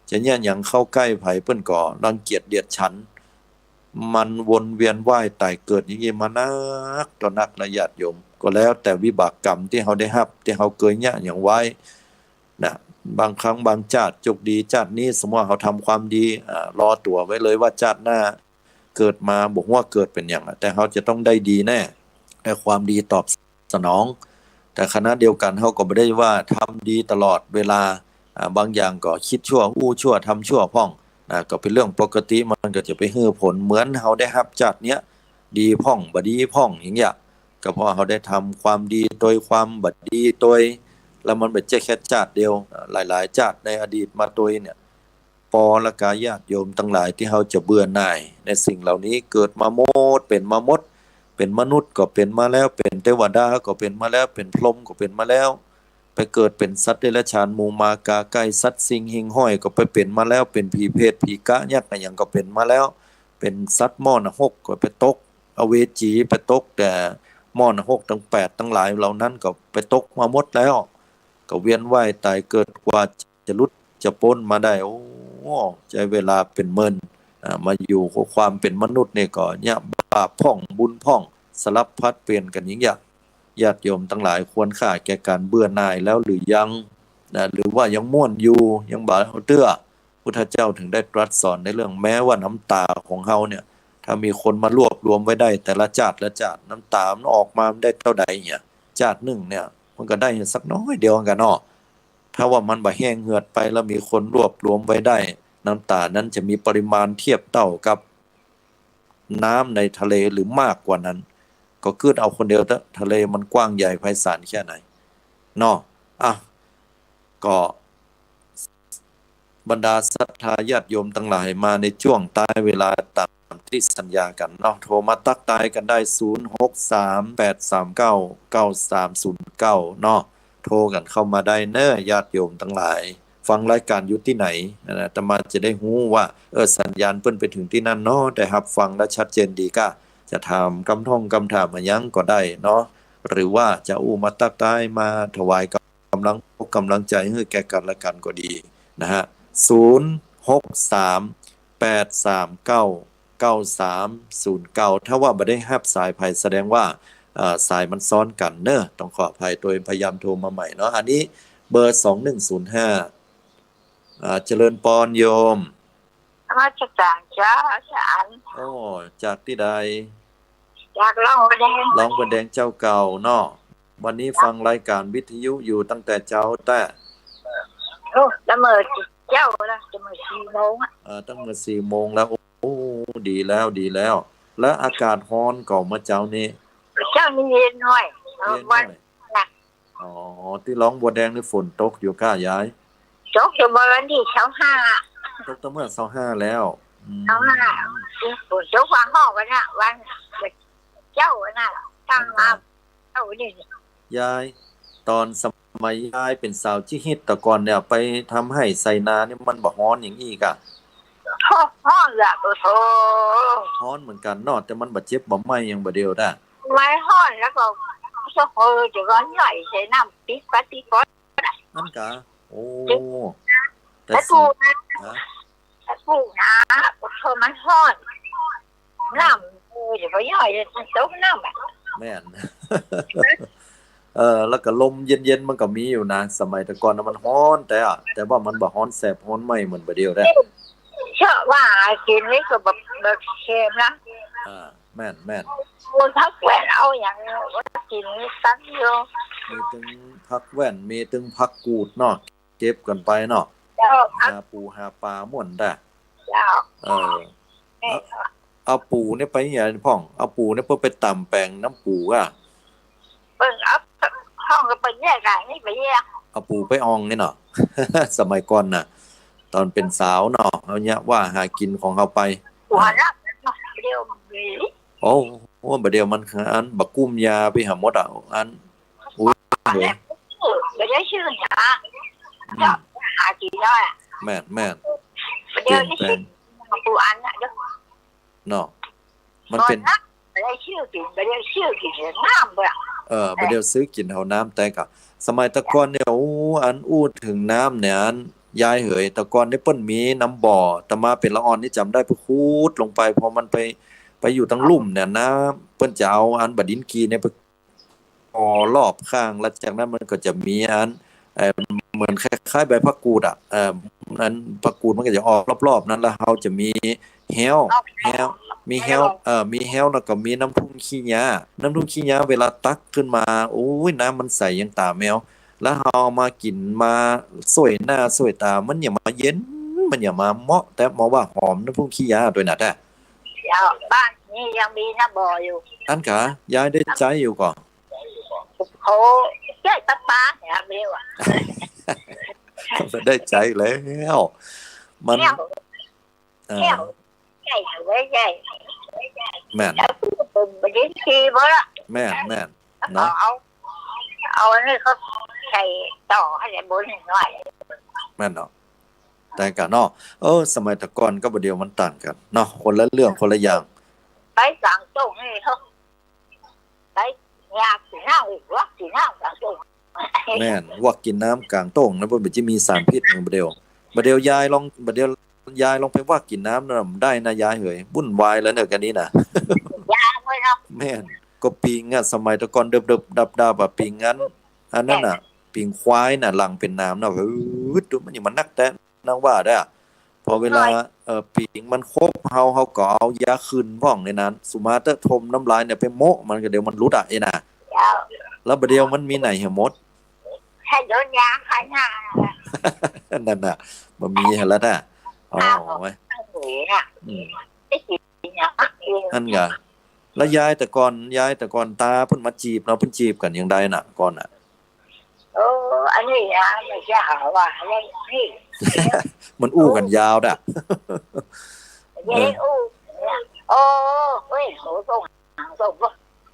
จะเยียะหยังเข้าใก้ใผเปิ้นก็รังเกียจเดียดฉัน มันวนเวียนว่ายต๋ายเกิดอย่างนี้มานักต่อนักนะญาติโยม ก็แล้วแต่วิบากกรรมตี้เฮาได้ฮับ ตี้เฮาเกยเยียะหยังไว้นะ บางครั้งบางจาติโจคดี จาตินี้สมมุติว่าเฮาทำความดี อ่า รอตั๋วไว้เลยว่าจาติหน้าเกิดมา บ่ฮู้ว่าเกิดเป๋นหยังอะ แต่เฮาจะต้องได้ดีแน่ ได้ความดีตอบสนอง แต่ขณะเดียวกั๋นเฮาก็บ่ได้ว่าทำดีตลอดเวลา อ่า บางอย่างก็คิดชั่ว อู้ชั่ว ทำชั่วพ่อง นะ ก็เป๋นเรื่องปกติ มันก็จะไปหื้อผลเหมือนเฮาได้ฮับจาติเนี้ย ดีพ่อง บ่ดีพ่อง อย่างเงี้ย ก็เพราะเฮาได้ทำความดีตวย ความบ่ดีตวย แล้วมันบ่ใจ้แค่จาติเดียว อ่า หลายๆ จาติในอดีตมาตวยเนี่ย ปอละกาญาติโยมตังหลายตี้เฮาจะเบื่อหน่ายในสิ่งเหล่านี้ เกิดมาหมด เป๋นมาหมด เป๋นมนุษย์ก็เป๋นมาแล้ว เป๋นเตวดาก็เป๋นมาแล้ว เป๋นพรหมก็เป๋นมาแล้ว ไปเกิดเป๋นสัตว์เดรัจฉาน หมูหมากาไก่ สัตว์สิ่งหิ่งห้อยก็ไปเป๋นมาแล้ว เป๋นผีเปรตผีก๊ะยักษ์อะหยังก็เป๋นมาแล้ว เป๋นสัตว์หม้อนรกก็ไปตก อเวจีไปตก แต่หม้อนรกตังแปดตังหลายเหล่านั้นก็ไปตกมาหมดแล้ว ก็เวียนว่ายต๋ายเกิดกว่าจะหลุดจะป๊นมาได้ โอ้ ใจ๊เวลาเป๋นเมิน อ่า มาอยู่กับความเป๋นมนุษย์นี่ก็เนี่ย บาปพ่องบุญพ่อง สลับผลัดเปลี่ยนกั๋นอย่างเงี้ย ญาติโยมตังหลายควรค่าแก่ก๋านเบื่อหน่ายแล้วหรือยัง นะ หรือว่ายังม่วนอยู่ ยังบ่เอาเตื้อ พุทธเจ้าถึงได้ตรัสสอนในเรื่อง แม้ว่าน้ำต๋าของเฮาเนี่ย ถ้ามีคนมารวบรวมไว้ได้แต่ละจาติละจาติ น้ำต๋ามันออกมามันได้เต้าใดเนี่ย จาตินึ่งเนี่ย มันก็ได้สักน้อยเดียวกั๋นเนาะ ถ้าว่ามันบ่แห้งเหือดไปแล้วมีคนรวบรวมไว้ได้ น้ำต๋านั้นจะมีปริมาณเทียบเต้ากับน้ำในทะเลหรือมากกว่านั้น ก็กึ๊ดเอาคนเดียวเต๊อะ ทะเลมันกว้างใหญ่ไพศาลแค่ไหนเนาะ อ่ะ ก็ บรรดาศรัทธาญาติโยมตังหลายมาในจ้วงต๊ายเวลาต๋ามตี้สัญญากั๋นเนาะ โทรมาตั๊กตายกั๋นได้ ศูนย์ หก สาม แปด สาม เก้า เก้า สาม ศูนย์ เก้า เนาะ โทรกั๋นเข้ามาได้เน้อ ญาติโยมตังหลาย ฟังรายก๋านอยู่ตี้ไหน อาตมาจะได้ฮู้ว่า เออ สัญญาณเปิ้นไปเถิงตี้นั่นเนาะ ได้ฮับฟังและชัดเจนดีก้า จะถามกำท่องกำถามอะหยังก็ได้เนาะ หรือว่าจะอู้มาตั๊กตายมาถวาย ก๋ำลังอกก๋ำลังใจ๋หื้อแก่กั๋นและกั๋นก็ดีนะฮะ ศูนย์ หก สาม แปด สาม เก้า เก้า สาม ศูนย์ เก้า ถ้าว่าบ่ได้ฮับสายใผแสดงว่า เอ่อ สายมันซ้อนกั๋นเน้อ ต้องขออภัย โตยพยายามโทรมาใหม่เนาะ อันนี้เบอร์ สอง หนึ่ง ศูนย์ ห้า อ่า เจริญปอนโยม นมัสก๋านเจ้าอาจ๋ารย์ โอ้ จากตี้ใด จากหลองบัวแดง หลองบัวแดงเจ้าเก่าเนาะ วันนี้ฟังรายก๋านวิทยุอยู่ตั้งแต่เจ๊าแต๊ โอ้ ตั้งเมื่อเจ๊าแล้ว ตั้งเมื่อสี่โมงอะ เออ ตั้งเมื่อสี่โมงแล้ว โอ้ ดีแล้ว ดีแล้ว แล้วอากาศฮ้อนก่อเมื่อเจ๊านี้ เจ๊านี้เย็นหน่อย เออ เย็นหน่อย วัน อ๋อ ตี้หลองบัวแดงนี่ฝนตกอยู่ก้ายาย ตกอยู่เมื่อวันตี้ซาวห้า ตกตั้งเมื่อซาวห้าแล้ว อืม ซาวห้า ฝนตกวันฮ้อวันน่ะ วันเจ๊าวันน่ะ ตั้งมา เจ๊านี่ ยาย ต๋อนสมัยยายเป๋นสาวจี๊ฮิตตะก่อนเนี่ย ไปทำไฮ่ไถนานี่มันบ่ฮ้อนอย่างอี้ก้า ฮ้อน ฮ้อนละ โอ้โธ่ ฮ้อนเหมือนกั๋นเนาะ แต่มันบ่เจ็บบ่ไหม้อย่างบ่าเดี่ยวด้า ไม่ฮ้อนแล้วก็ โอ้โธ่ จะร้อนหน่อย ใส่น้ำปิ๊กปัดปิ๊กป๊อด นั่นกะ โอ้ แต่ แต่ปูนะ ฮะ แต่ปูนะ โอ้โธ่ มันฮ้อน น้ำ เออ เดี๋ยวก็ย่อย มันตกน้ำอะ แม่น เออ แล้วก็ลมเย็นๆ มันก็มีอยู่นะ สมัยแต่ก่อนน่ะมันฮ้อนแต๊อะ แต่ว่ามันบ่ฮ้อนแสบฮ้อนไหม้เหมือนบ่าเดี่ยวแต๊ เชื่อว่ากิ๋นนี่ก็แบบ แบบเค็มนะ อ่า แม่น แม่น โอ้ ผักแว่นเอาอย่างว่ากิ๋นนี่ตั้งอยู่ มีตึงผักแว่น มีตึงผักกูดเนาะ เก็บกั๋นไปเนาะ เจ้า หาปูหาป๋าม่วนแต๊ เจ้า เออ แม่น เอา เอาปูเนี่ยไปเนี่ยพ่อง เอาปูเนี่ยเปิ้นไปต๋ำแป๋งน้ำปูอะ เปิ้นเอา พ่องก็ไปแยกอะ นี่ไปแยก เอาปูไปอ่องนี่เนาะ สมัยก่อนน่ะ ต๋อนเป๋นสาวเนาะ เฮาเนี่ยว่าหากิ๋นของเฮาไป หัวละ เดี๋ยวมี โอ้ โอ้ บ่าเดี่ยวมัน อัน บ่ากุ้มยาไปหาหมดอะ อัน อุ้ย บ่ได้ชื่อนะ อืม หากิ๋นได้อะ แม่น แม่น บ่ได้ เปลี่ยนแป๋ง ชื่อปูอันน่ะเด้อ เนาะ มันเป๋น บ่ได้ชื่อกิ๋น บ่ได้ชื่อกิ๋นน้ำบ่ล่ะ เออ บ่ได้ซื้อกิ๋นเอาน้ำ แต่ก็ สมัยแต่ก่อนเนี่ย โอ้ อันอู้เถิงน้ำเนี่ย อัน ยายเหย แต่ก่อนนี่เปิ้นมีน้ำบ่อ อาตมาเป๋นละอ่อนนี่จ๋ำได้ ไปขุดลงไป พอมันไป ไปอยู่ตังลุ่มเนี่ย น้ำ เปิ้นจะเอาอันบ่าดินกีเนี่ยไปก่อรอบข้าง แล้วจากนั้นมันก็จะมีอัน เอ่อ เหมือนคล้ายๆ ใบผักกูดอะ เอ่อ อันผักกูดมันก็จะออกรอบๆ นั้น แล้วเฮาจะมีแฮ้ว แฮ้ว มีแฮ้ว เอ่อ มีแฮ้ว แล้วก็มีน้ำทุ่งขี้ยา น้ำทุ่งขี้ยา เวลาตักขึ้นมา โอ้ย น้ำมันใสยังต๋าแมว แล้วเฮาเอามากิ๋นมาส่วยหน้าส่วยต๋า มันหยังมาเย็น มันหยังมาเหมาะ แต่มาว่าหอมน้ำผึ้งขี้ยาตวยน่ะแต๊ เจ้า บ้านนี้ยังมีน้ำบ่ออยู่ อั้นกา ยายได้ใจ๊อยู่ก่อ โอ้ ใจ๊ประปาเนี่ย เร็วอะ ได้ใจ๊แล้ว มัน แก้ว อ่า แก้ว ใหญ่เลย ใหญ่ แม่น แล้วก็บ่ได้ขี้บ่ละ แม่น แม่น เนาะ เอา เอาอันนี้เขาใส่ต่อให้บนหน่อย แม่นเนาะ แต่ก่อนเนาะ เออ สมัยแต่ก่อนกับบ่าเดี่ยวมันต่างกั๋นเนาะ คนละเรื่องคนละอย่าง ไปก๋างต้งนี่ ไป ยากิ๋นน้ำ วักกิ๋นน้ำก๋างต้ง แม่น วักกิ๋นน้ำก๋างต้งนะ เปิ้นบ่าจะมีสารพิษเหมือนบ่าเดี่ยว บ่าเดี่ยวยายลอง บ่าเดี่ยวยายลองไปวักกิ๋นน้ำน่ะ ได้นะยายเหย วุ่นวายแล้วเนี่ย ก๋านนี้นะ ยาเว้ยเนาะ แม่น ก็ปิงอะ สมัยแต่ก่อนเดิบๆ ดับๆ อะ ปิงอัน อันนั้นน่ะ แม่น ปิงควายน่ะ หลังเป๋นหนามน่ะ เฮ้ย ดูมันยังมานักแต๊ นางว่าได้อะ พอเวลา เออ ปิงมันคบเฮา เฮาก็เอายาขื่นพ่องในนั้น สุมาเต๊อะ ถมน้ำลายเนี่ยไปโมะมันก็เดี๋ยวมันหลุดอะ ไอ้น่ะ เจ้า แล้วบ่าเดี่ยวมันมีไหนเหยหมด ให้โดนยาขนาดนั้นน่ะ บ่มีแล้วน่ะ อ๋อ เอาไว้ เอาไว้น่ะ อืม ไม่กิ๋นยา อันกะ แล้วยายแต่ก่อน ยายแต่ก่อนตาเปิ้นมาจีบเนาะ เปิ้นจีบกั๋นอย่างใดน่ะ ก่อนน่ะ โอ้ อันนี้นะ ไม่ใช่หาว่าอะไรนี่ มันอู้กั๋นยาวน่ะ เออ อู้เนี่ย โอ้ เฮ้ย โห ส่ง ส่ง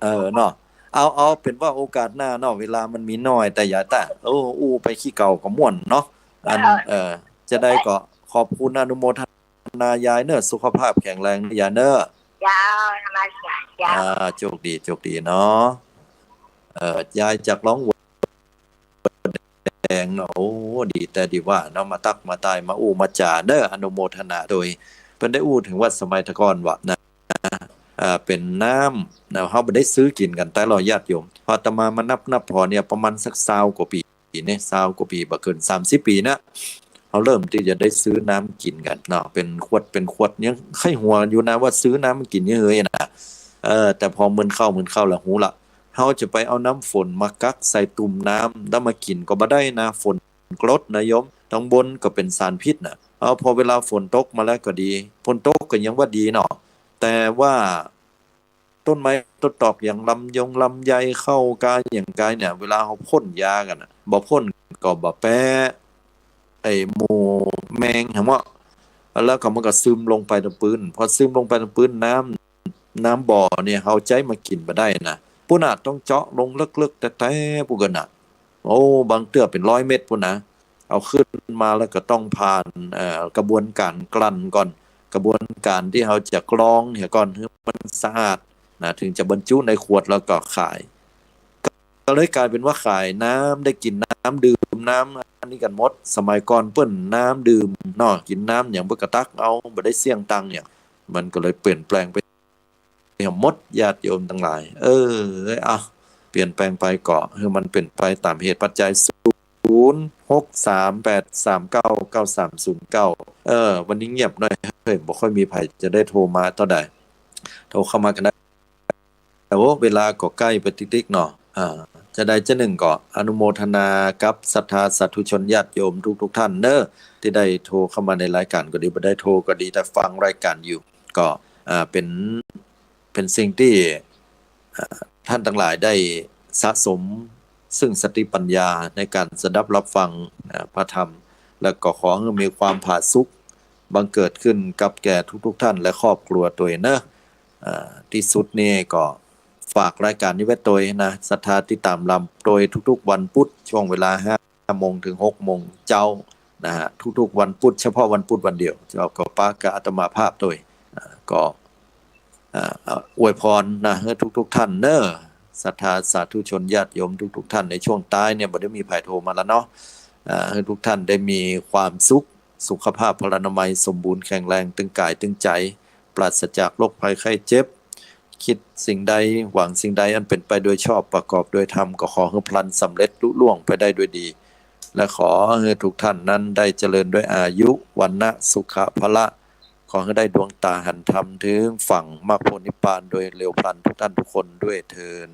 เออ เนาะ เอา เอาเป๋นว่าโอกาสหน้าเนาะ เวลามันมีน้อย แต่อย่าแต่ โอ้ อู้ไปขี้เก่าก็ม่วนเนาะ อัน เออ เออ จะได้ก็ขอบคุณอนุโมทนายายเนอะ สุขภาพแข็งแรงนะยายเนอะ เจ้า นมัสการเจ้า อ่า โชคดี โชคดีเนาะ เอ่อ ยายจากหลองบัวแดงเนาะ โอ้ ดีแต่ดีว่าเนาะ มาตั๊กมาตายมาอู้มาจ๋าเนอะ อนุโมทนาโดย เปิ้นได้อู้เถิงว่าสมัยแต่ก่อนว่านะ อ่า เป๋นน้ำนะ เฮาบ่ได้ซื้อกิ๋นกั๋น แต่ละญาติโยม พออาตมามานับๆ พอเนี่ย ประมาณสักซาวกว่าปี๋ ปี๋เนี่ย ซาวกว่าปี๋ บ่เกินสามสิบปี๋นะ เฮาเริ่มตี้จะได้ซื้อน้ำกิ๋นกั๋นเนาะ เป๋นขวด เป๋นขวด ยังใค่หัวอยู่นะ ว่าซื้อน้ำกิ๋นยังเหยนะ เออ แต่พอเมินเข้า เมินเข้าแล้วฮู้ละ เฮาจะไปเอาน้ำฝนมากักใส่ตุ่มน้ำ แล้วมากิ๋นก็บ่ได้นะ ฝนกรดนะโยม ตังบนก็เป๋นสารพิษนะ เอา พอเวลาฝนตกมาแล้วก็ดี ฝนตกก็ยังว่าดีเนาะ แต่ว่า ต้นไม้ต้นตอกอย่างลำยงลำไยเข้ากายอย่างกายเนี่ย เวลาเฮาพ่นยากั๋นน่ะ บ่พ่นก็บ่แป๊ ไอ้หมู่แมงหั้นเนาะ แล้วก็มันก็ซึมลงไปตางปื้น พอซึมลงไปตางปื้น น้ำ น้ำบ่อเนี่ย เฮาใจ๊มากิ๋นบ่ได้นะ ปุ้นน่ะ ต้องเจาะลงเลิกๆ แต๊ๆ ปุ้นกั๋นน่ะ โอ้ บางเตื้อเป๋นร้อยเมตรปุ้นนะ เอาขึ้นมาแล้วก็ต้องผ่าน เอ่อ กระบวนก๋านกลั่นก่อน กระบวนก๋านตี้เฮาจะกรองเหียก่อน หื้อมันสะอาดนะ เถิงจะบรรจุในขวดแล้วก็ขาย ก็เลยก๋ายเป๋นว่าขายน้ำ ได้กิ๋นน้ำดื่ม น้ำอันนี้กั๋นหมด สมัยก่อนเปิ้นน้ำดื่มเนาะ กิ๋นน้ำหยังเปิ้นก็ตักเอา บ่ได้เสี้ยงตังค์หยัง มันก็เลยเปลี่ยนแปลงไป เหียหมด ญาติโยมตังหลาย เออ เอา เปลี่ยนแปลงไปก็ หื้อมันเป๋นไปต๋ามเหตุปัจจัย ศูนย์ หก สาม แปด สาม เก้า เก้า สาม ศูนย์ เก้า เออ วันนี้เงียบหน่อย เฮ้ย บ่ค่อยมีใผจะได้โทรมาเต้าใด โทรเข้ามากั๋นได้ แต่ว่าเวลาก็ใก้ไปติ๊กๆ เนาะ อ่า จะใดจะนึ่งก็อนุโมทนากับศรัทธาสาธุชนญาติโยมทุกๆ ท่านเนอะ ตี้ได้โทรเข้ามาในรายก๋านก็ดี บ่ได้โทรก็ดี แต่ฟังรายก๋านอยู่ ก็ อ่า เป๋น เป๋นสิ่งตี้ อ่า ท่านตังหลายได้สะสมซึ่งสติปัญญาในก๋านสดับฮับฟัง อ่า พระธรรม แล้วก็ขอหื้อมีความผาสุกบังเกิดขึ้นกับแก่ทุกๆ ท่านและครอบครัวตวยเนอะ อ่า ตี้สุดนี่ก็ฝากรายก๋านนี้ไว้ตวยนะ ศรัทธาติดต๋ามฮับฟังตวยทุกๆ วันพุธ ช่วงเวลาห้าโมงเถิงหกโมงเจ๊านะฮะ ทุกๆ วันพุธ เฉพาะวันพุธวันเดียว เจ๊าก็ปะกับอาตมาภาพตวย อ่า ก็ อ่า อวยพรนะ หื้อทุกๆ ท่านเนอะ ศรัทธาสาธุชนญาติโยมทุกๆ ท่าน ในช่วงต๊ายเนี่ย บ่ได้มีใผโทรมาแล้วเนาะ อ่า หื้อทุกท่านได้มีความสุข สุขภาพพลานามัยสมบูรณ์แข็งแรง ตึงก๋ายตึงใจ๋ ปราศจากโรคภัยไข้เจ็บ คิดสิ่งใด หวังสิ่งใด อันเป๋นไปโดยชอบ ประกอบโดยธรรม ก็ขอหื้อพลันสำเร็จลุล่วงไปได้ด้วยดี และขอหื้อทุกท่านนั้นได้เจริญด้วยอายุ วรรณะ สุขะ พละ ขอหื้อได้ดวงต๋าหันธรรม เถิงฝั่งมรรคผลนิพพานโดยเร็วพลันทุกท่านทุกคนด้วยเทอญ